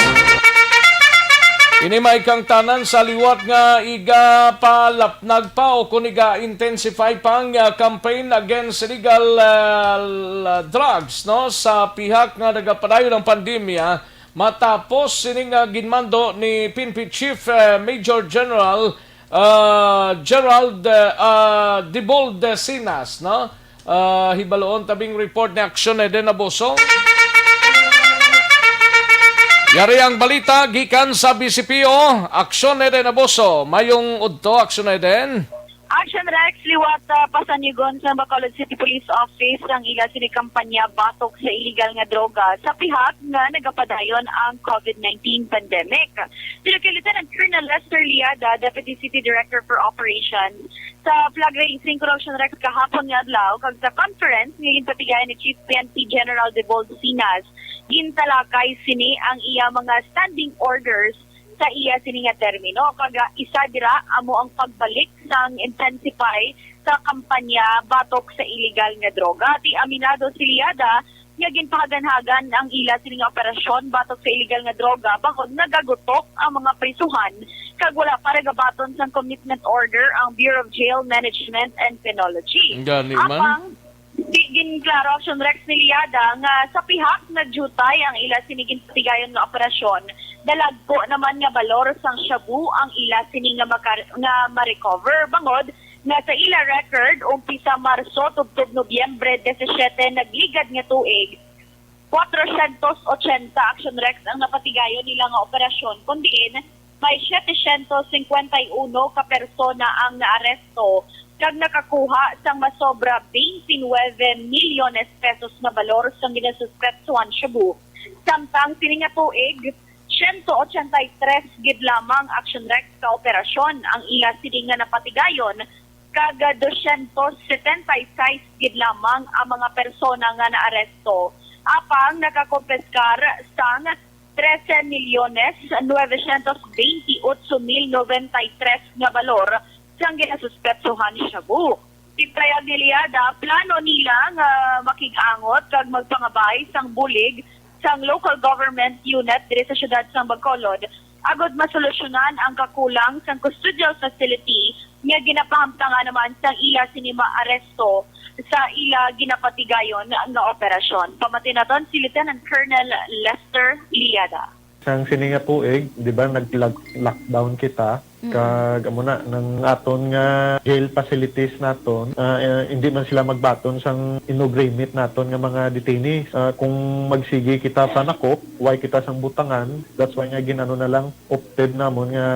Ini may kangtanan sa liwat nga igapalap nagpa o kung iga-intensify pa ang, ah, campaign against illegal, ah, l-, drugs, no, sa pihak nga nagapadayon ang pandemya, matapos sini nga ginmando ni P N P Chief, ah, Major General, ah, Gerald, ah, ah, Debold Sinas, no? Ah, hibaloon tabing report ni Aksyon Eden Abuso. Yari ang balita gikan sa B C P O. Aksyon Eden Abuso. Mayong udto, Aksyon Eden. Action Rex, liwat, ah, pasanyugon sa Bacolod City Police Office ang ila sini kampanya batok sa iligal nga droga sa pihak nga nagapadayon ang COVID nineteen pandemic. Sila kay Lieutenant Colonel Lester Liada, Deputy City Director for Operations, sa flag raising, Action Rex, kahapon nga adlaw kag sa conference nga ginpatigayon ni Chief P N P General Debold Sinas, gintalakay sini ang iya mga standing orders sa iya sini nga termino, kag, ah, isa dira amo ang pagbalik sang intensify sa kampanya batok sa iligal nga droga. Ti aminado si Liada nga ginpahaganhagan ang ila sini nga operasyon batok sa iligal nga droga bangod nagagutok ang mga prisuhan kag wala pa nagabaton sang commitment order ang Bureau of Jail Management and Penology. Gani man. Apang, di ginklaro, Action Rex, ni Liada nga sa pihak nagdiutay ang ila sini ginpatigayon nga operasyon, dalagko naman nga balor sang shabu ang ila sini nga maka-, nga ma-recover bangod nga sa ila record, umpisa Marso tubtob Nobyembre disisiete nagligad nga tuig, kwatro syentos ochenta, Action Rex, ang napatigayon nila nga operasyon, kon diin may siyete syentos singkwenta y uno ka persona ang naaresto kag nakakuha sang masobra twenty-nine milyones pesos nga balor sang ginasuspetsuhan shabu. Samtang sini nga tuig, siyento ochenta y tres gid lamang, Action Rex, ka operasyon ang iya sini nga napatigayon, kag dosyentos setenta y seis gid lamang ang mga persona nga naaresto, apang nakakompiskar sang trese milyones novecientos veintiocho mil noventa y tres nga balor sang ginasuspetsohan shabu. Ginkayag ni Leada, plano nila nga makig-angot kag magpangabay sang bulig sang local government unit diri sa siyudad sang Bacolod agod masolusyonan ang kakulang sang custodial facility nga ginapahamtangan naman sang ila sini maaresto sa ila ginapatigayon nga operasyon. Pamati naton si Lieutenant Colonel Lester Leada. Sang sini nga tuig, di ba, nag-lock-, lockdown kita. Mm. Kag amo na, nang aton nga jail facilities naton, ah, eh, hindi man sila magbaton sang inug-remit naton nga mga detainees. Ah, kung magsigi kita panakop, way kita sang butangan. That's why nga ginano na lang, opted namon nga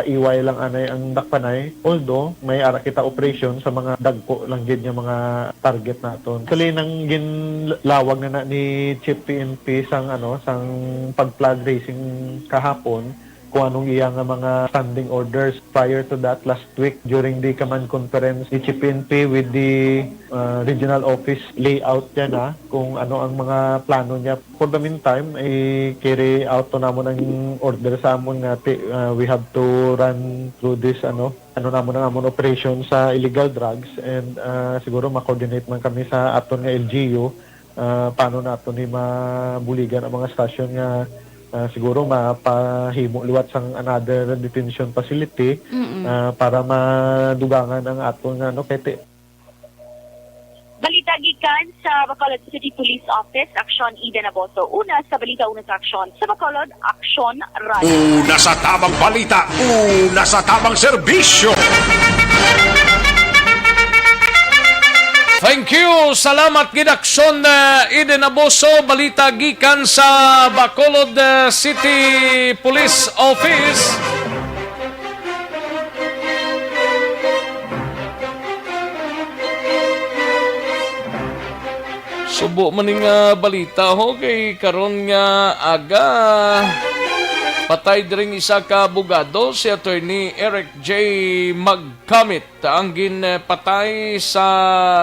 paiway lang anay ang dakpanay. Although may ara kita operation sa mga dagko lang gid nga mga target naton. Actually, nang ginlawag na na ni Chief P N P sang, ano, sang pag-flag raising kahapon, kung anong iya nga mga standing orders. Prior to that, last week, during the command conference ni Chief P N P with the, uh, regional office layout niya na, kung ano ang mga plano niya. For the meantime, i-carry out to namon ang order sa amon nga ti-, uh, we have to run through this, ano, ano namon ang amon operation sa illegal drugs, and, uh, siguro ma-coordinate man kami sa aton nga L G U, ah, paano nato ni mabuligan ang mga stasyon nga, ah, siguro mapahimo liwat sang another detention facility, Mm-mm. ah, para madugangan ang aton nga, ano, kay ti- Balita gikan sa Bacolod City Police Office, Aksyon Eden Aboso. Una sa balita, una sa aksyon. Sa Bacolod, Aksyon Radyo. Una sa tamang balita, una sa tamang serbisyo. Thank you. Salamat gid, Aksyon, uh, Eden Aboso. Balita gikan sa Bacolod, uh, City Police Office. Subo man ning, ah, balita, ho, kay karon nga aga, patay diring isa ka abogado, si Attorney Eric J. Magkamit, ang ginpatay sa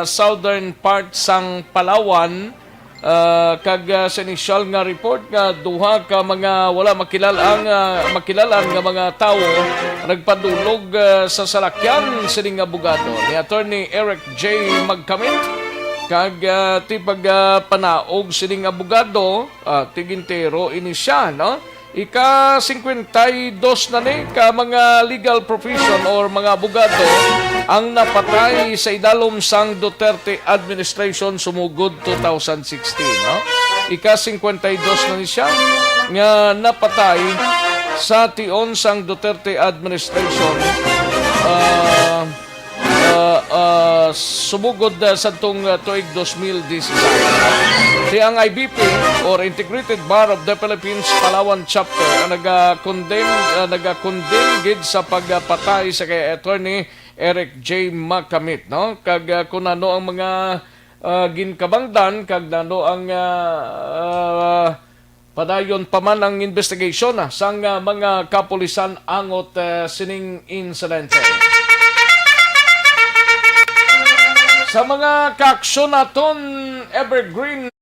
southern part sang Palawan. Ah, kag, ah, sa inisyal nga report nga duha ka mga wala makilal-, ang, ah, makilalan nga mga tawo nagpadulog, ah, sa salakyan sining abogado ni Attorney Eric J. Magkamit, kag, ah, ti pag, ah, panaog sining abogado, ah, tigintero ini siya, no? Ika singkwenta y dos na ni ka mga legal profession or mga abogado ang napatay sa idalom sang Duterte administration sumugod two thousand sixteen, no? Ika singkwenta y dos na ni siya nga napatay sa tion sang Duterte administration. Ah, ah, ah, sumugod, ah, sadtong, ah, tuig dos mil disisays. Ti ang I B P or Integrated Bar of the Philippines Palawan Chapter ang naga-condemn, ah, naga-condemn gid sa pagpatay sa kay Attorney Eric J. Macamit, no? Kag, ah, kung ano ang mga, ah, ginkabangdan, kag nano ang, ah, ah, padayon pa man ang investigation, ah, sang, ah, mga kapulisan angot, ah, sining insidente. Sa mga kaaksyon naton, Evergreen.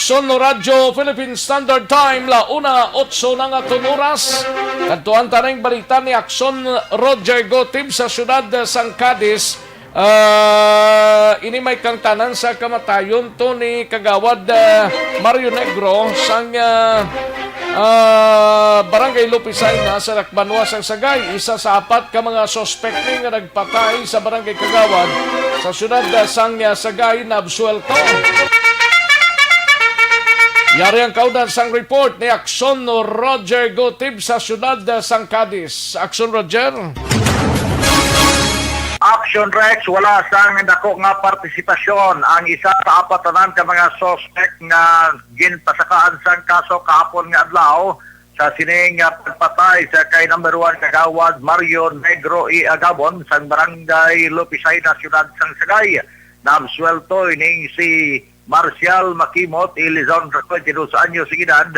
Aksyon Radyo Philippine Standard Time, la una otso na nga tun oras. Kadtuan ta ning balita ni Aksyon Roger Gotib sa siyudad sang Cadiz. Ah, ini may kangtanan sa kamatayon to ni Kagawad, ah, Mario Negro sang, ah, ah, Barangay Lupisay na sa Lakbanwa sang Sagay. Isa sa apat ka mga suspek ni nga nagpatay sa barangay kagawad sa siyudad sang, ah, Sagay naabsuwelto. Yari ang kaundan sang report ni Aksyon Roger Gotib sa siyudad sang Cadiz. Aksyon, Roger. Action Rex, wala sang dako nga partisipasyon ang isa sa apat tanan ka mga suspek nga ginpasakaan sang kaso kahapon nga adlaw sa sining, ah, pagpatay sa kay number one kagawad Mario Negro E. Agabon sang barangay Lupisay na siyudad sang Sagay. Naabsuwelto ining si Marcial Makimot Ilizon, twenty-dos anyos sa edad,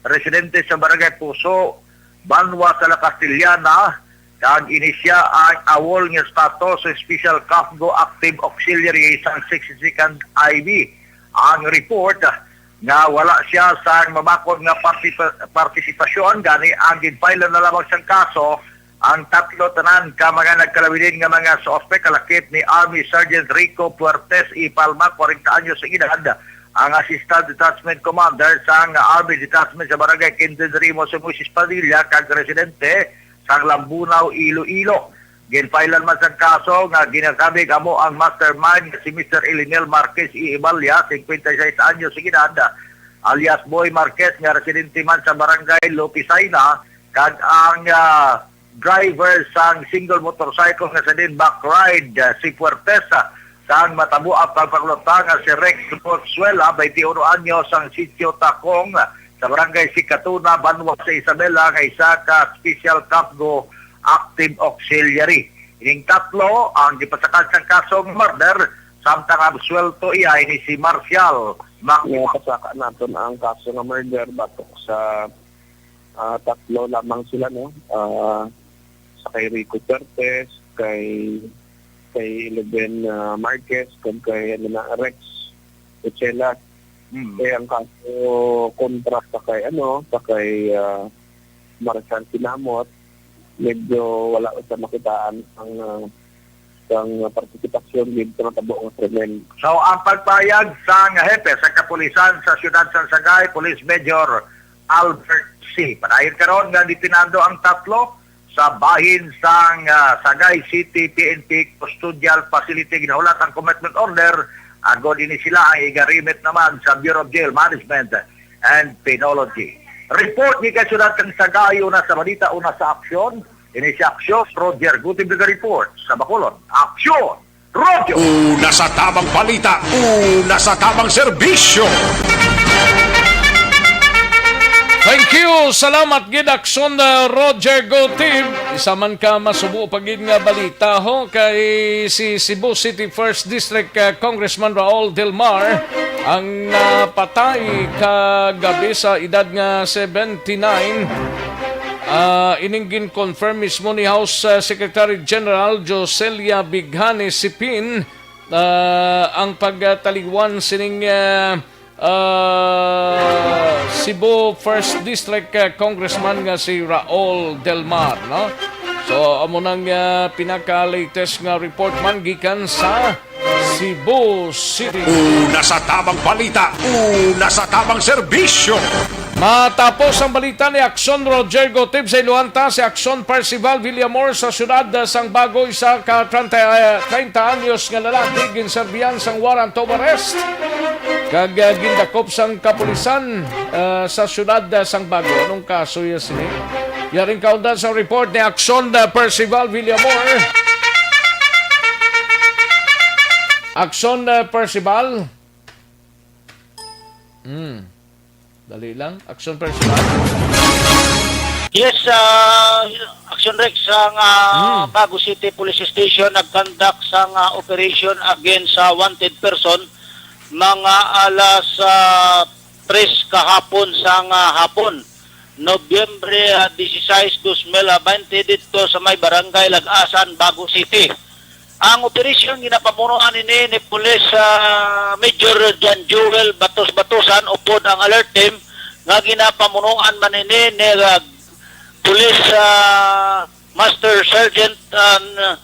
residente sa barangay Puso, Banwa sa La Castellana, kag ini sia ang awol nga status sa Special CAFGO Active Auxiliary sang sixty-second I B. Ang report nga wala sia sang mamakon nga parti-, partisipasyon, gani ang ginfile na lamang sang kaso ang tatlo tanan ka mga nagkalawilin nga mga suspek, kalakip ni Army Sergeant Rico Puertes E. Palma, kwarenta anyos ang edad, ang Assistant Detachment Commander sang Army Detachment sa Barangay Quinto de Rimo sa Moises Padilla, kag residente sang Lambunao, Iloilo. Ginfailan man sang kaso nga ginakabig amo ang mastermind nga si Mister Elinel Marquez E. Ibalia, singkwenta y seis anyos ang edad, alias Boy Marquez, nga residente man sa Barangay Lopisaina, kag ang, ah, driver sang single motorcycle nga sa din back ride, ah, si Puertes, ah, sang matabo ang pagpangluta nga si Rex Consuela, twenty-one anyos, sang Sitio Takong, ah, sa Barangay Sikatuna, Banwa sa Isabela, nga isa ka Special CAFGO Active Auxiliary. Ining tatlo ang gipasakan sang kasong murder, samtang absuwelto iya ini si Marcial Mac- Nga pasaka naton ang kaso nga murder batok sa, ah, tatlo lamang sila, no? Ah, sa kay Rico Pertes, kay, kay Eleven, ah, Marquez, kag kay, ano na, Rex Uchela. Mm. Kay ang kaso kontra pa kay, ano, pa kay, ah, Marcial Kinamot, medyo wala sa makitaan ang, ah, sang partisipasyon gid sa natabo nga krimen. So, ang pagpayag sang hepe sa kapulisan sa siyudad sang Sagay, Police Major Albert C. Padayon karon nga detenado ang tatlo sa bahin sang, ah, Sagay City P N P Custodial Facility. Ginahulat ang commitment order, agod ini sila ang iga-remit naman sa Bureau of Jail Management and Penology. Report gikan siyudad sang Sagay, una sa balita, una sa aksyon. Ini si Aksyon, Roger Gutib nag-report sa Bacolod. Aksyon! Roger! Una sa tamang balita, una sa tamang serbisyo. Thank you. Salamat gid, Aksyon, uh, Roger Gutib. Isa man ka masubo pa gid nga balita, ho, kay si Cebu City First District, uh, Congressman Raul Del Mar ang napatay kagabi sa edad nga seventy-nine. Ah, ining gin-confirm mismo ni House, ah, Secretary General Joselia Bighani Sipin, ah, ang pagtaliwan sining, ah, ah, Cebu First District, ah, Congressman nga si Raul Del Mar, no? So, amo nang, ah, pinaka-latest nga report man gikan sa Cebu City. Una sa tamang balita, una sa tamang serbisyo. Matapos ang balita ni Aksyon Roger Gotib, sa iluhan ta si Aksyon Percival Villamor sa siyudad sang Bago, isa ka treinta, eh, treinta anyos nga lalaki, ginserbihan sang warrant of arrest kag, eh, gindakop sang kapulisan, eh, sa siyudad sang Bago. Anong kaso ya sini? Yaring kaundan sa report ni Aksyon, eh, Percival Villamor. Aksyon, eh, Percival. Hmm. Dali lang. Aksyon, Percival. Yes, ah, Action Rex, ang, ah, Hmm. Bago City Police Station nagkandak sang, ah, operation against sa wanted person mga alas, ah, tres kahapon sang, ah, hapon, Nobyembre, ah, dieciséis, dos mil bainte, dito sa may barangay Lagasan, Bago City. Ang operasyon ginapamunuan ini ni Police, ah, Major John Joel Batos Batosan upod ang alert team nga ginapamunuan man ini ni, ah, Police, ah, Master Sergeant, ah,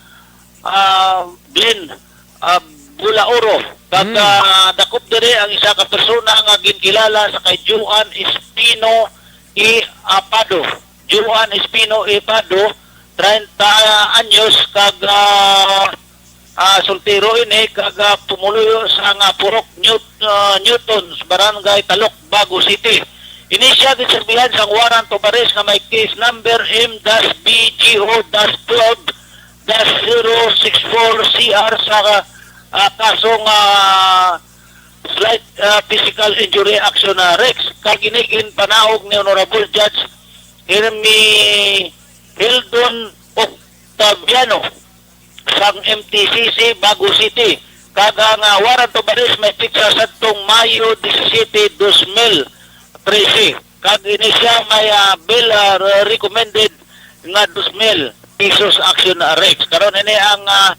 ah, Glenn, ah, Bulaoro. Kag, Hmm. ah, dakop diri ang isa ka persona nga ginkilala sa kay Juan Espino E. Apado. Juan Espino E. Apado, treinta anyos, kag, ah, ah, soltero ini, kag, ah, pumuluyo sa nga Purok Newt-, ah, Newton, sa Barangay Talok, Bago City. Ini siya ginserbihan sang warrant of arrest nga may case number M dash B G O dash twelve dash zero six four C R sa, ah, kasong, ah, slight, ah, physical injury action, ah, Rex. Kag ini ginpanaog ni Honorable Judge Hermi Hildon Octaviano sang M T C C Bago City. Kag ang, ah, warrant of arrest may pitsa sadtong Mayo disisiete, dos mil trese. Kag ini siya may, ah, bail, ah, re-, recommended nga dos mil pesos action, ah, Rex. Karon ini ang, ah,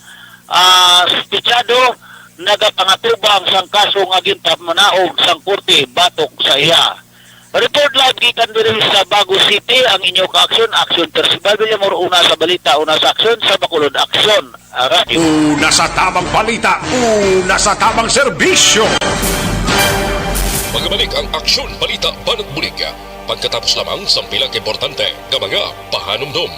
ah, suspetsado nagapangatubang sang kaso nga ginpamanaog sang korte batok sa iya. Report live gikan diri sa Bago City, ang inyo ka-aksyon, Aksyon Percival Villamor, una sa balita, una sa aksyon, sa Bacolod Aksyon, ah, Radyo. Una sa tamang balita, una sa tamang serbisyo. Magbalik ang Aksyon Balita Banat Bulig pagkatapos lamang sang pila ka importante nga mga pahanumdom.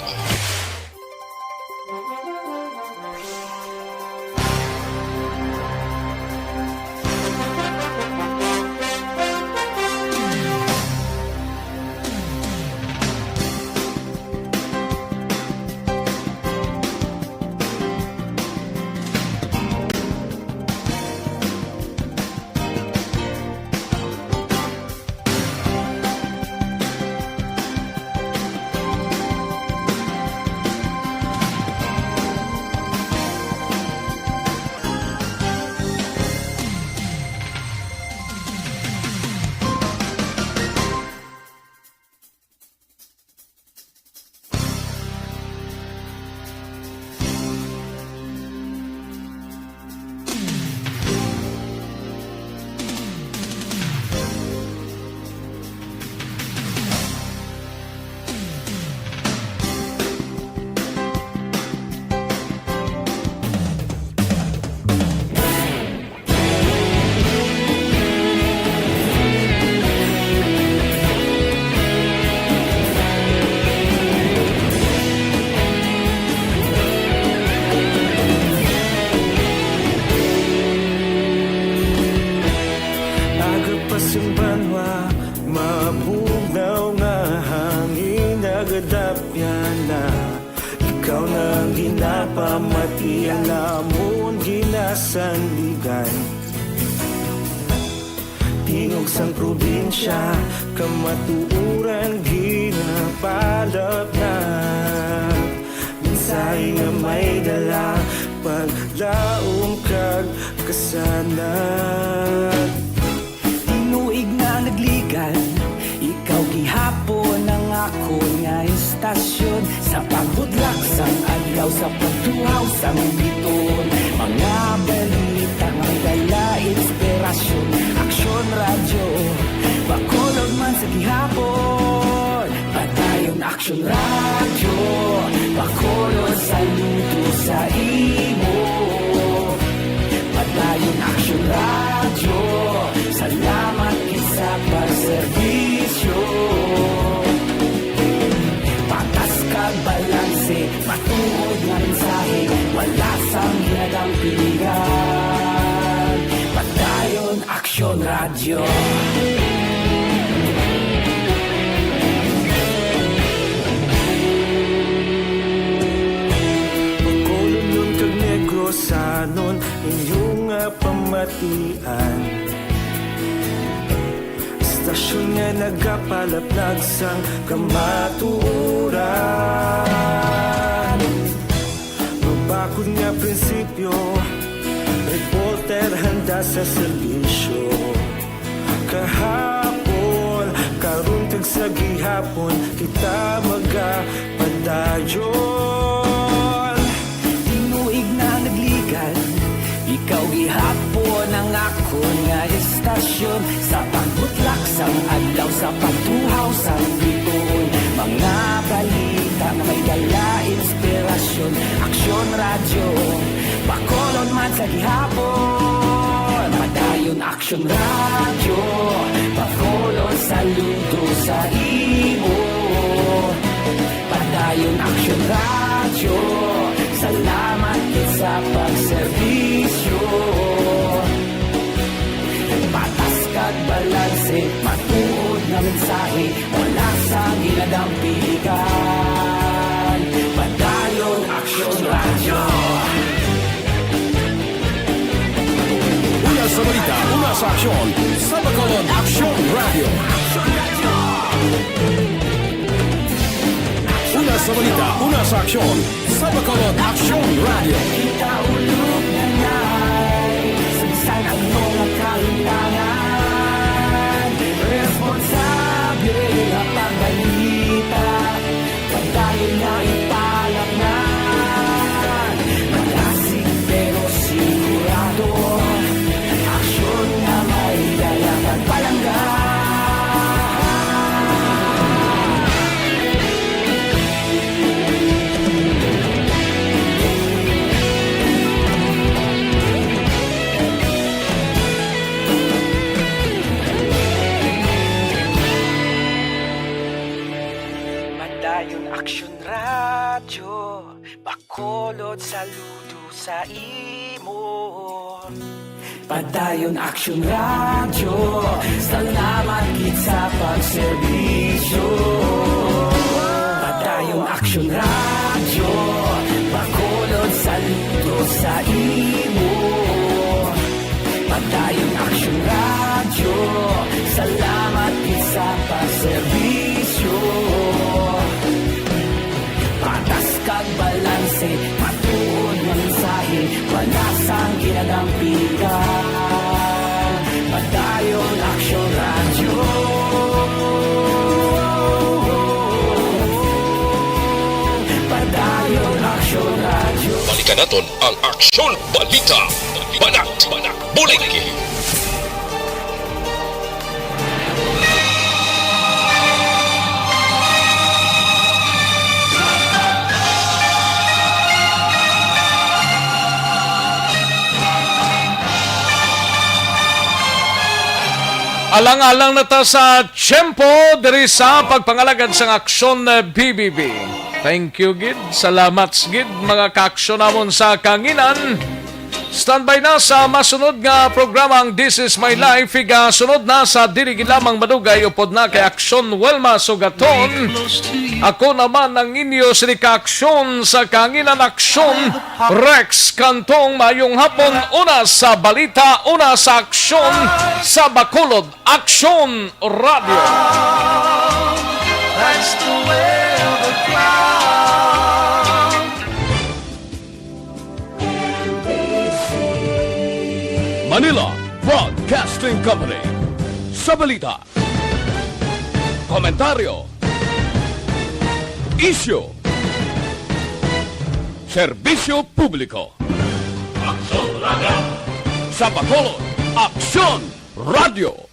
Aga pa sing banwa, mabugnaw nga hangin nagadapyan na. Ikaw na ang ginapamati, ang amon ginasandigan. Tingog sang probinsya, kamatuoran ginapalapnag. Mensahe nga may dala, paglaom kag kasanag. Tinuig na nagligan, ikaw gihapon ang akon nga istasyon. Sa pagbudlak sang adlaw, sa pagtuhaw sang biton, mga balita nga dala inspirasyon. Aksyon Radyo, Bacolod man sa gihapon. Padayon Aksyon Radyo, Bacolod, saludo sa imo. Padayon Aksyon Radyo, salamat gid sa pagserbisyo. Patas kag balanse, matuod nga mensahe, wala sang ginadampingan. Padayon Aksyon Radyo. Bacolodnon kag Negrosanon, inyo nga pamatian. Istasyon nga nagapalaplag sang kamatuoran. Mabakod nga prinsipyo, reporter handa sa serbisyo. Kahapon, karon kag sa gihapon, kita magapadayon. Tinuig na nagli- Ikaw gihapon ang akon nga estasyon, sa pagbutlak sang adlaw, sa pagtuhaw sang bituon. Mga balita nga may dala inspirasyon. Aksyon Radyo, Bacolod man sa gihapon. Padayon Aksyon Radyo, Bacolod, saludo sa imo. Padayon Aksyon Radyo, salamat gid sa pagserbisyo. Patas kag balanse, matuod nga mensahe, wala sang ginadampigan. Padayon Aksyon Radyo. Una sa balita, una sa aksyon, sa Bacolod Aksyon Radyo. Una sa balita, una sa aksyon, sa Bacolod Aksyon Radyo. Kita ulog na nay, sa bisan ano nga kahimtangan, responsable nga pagbalita. Padayon nga ipalaknag, malasig pero sigurado. Aksyon nga may dala kag palangga. Padayon Aksyon Radyo, Bacolod, saludo sa imo. Padayon Aksyon Radyo, salamat gid sa pagserbisyo. Padayon Aksyon Radyo, Bacolod, saludo sa imo. Padayon Aksyon Radyo, salamat gid sa pagserbisyo. Patas kag balanse, matuod nga mensahe, wala sang ginadampigan. Padayon Aksyon Radyo. Padayon Aksyon Radyo. Balikan naton ang Aksyon Balita. Banat, bulig. Alang-alang na ta sa tiyempo diri sa pagpangalagad sang Aksyon, eh, B B B. Thank you gid. Salamat gid, mga kaaksyon namon sa kanginan. Standby na sa masunod nga programa ang This Is My Life. Igasunod na sa dili gid lamang madugay, upod na kay Aksyon Wilma Sugaton. Ako naman ang inyo sini kaaksyon sa kanginan, Aksyon Rex Cantong. Mayong hapon. Una sa balita, una sa aksyon sa Bacolod Aksyon Radyo. That's the way of the cloud. Manila Broadcasting Company. Sa balita, komentaryo, isyu, serbisyo publiko. Aksyon Radyo. Sa Bacolod, Aksyon Radyo.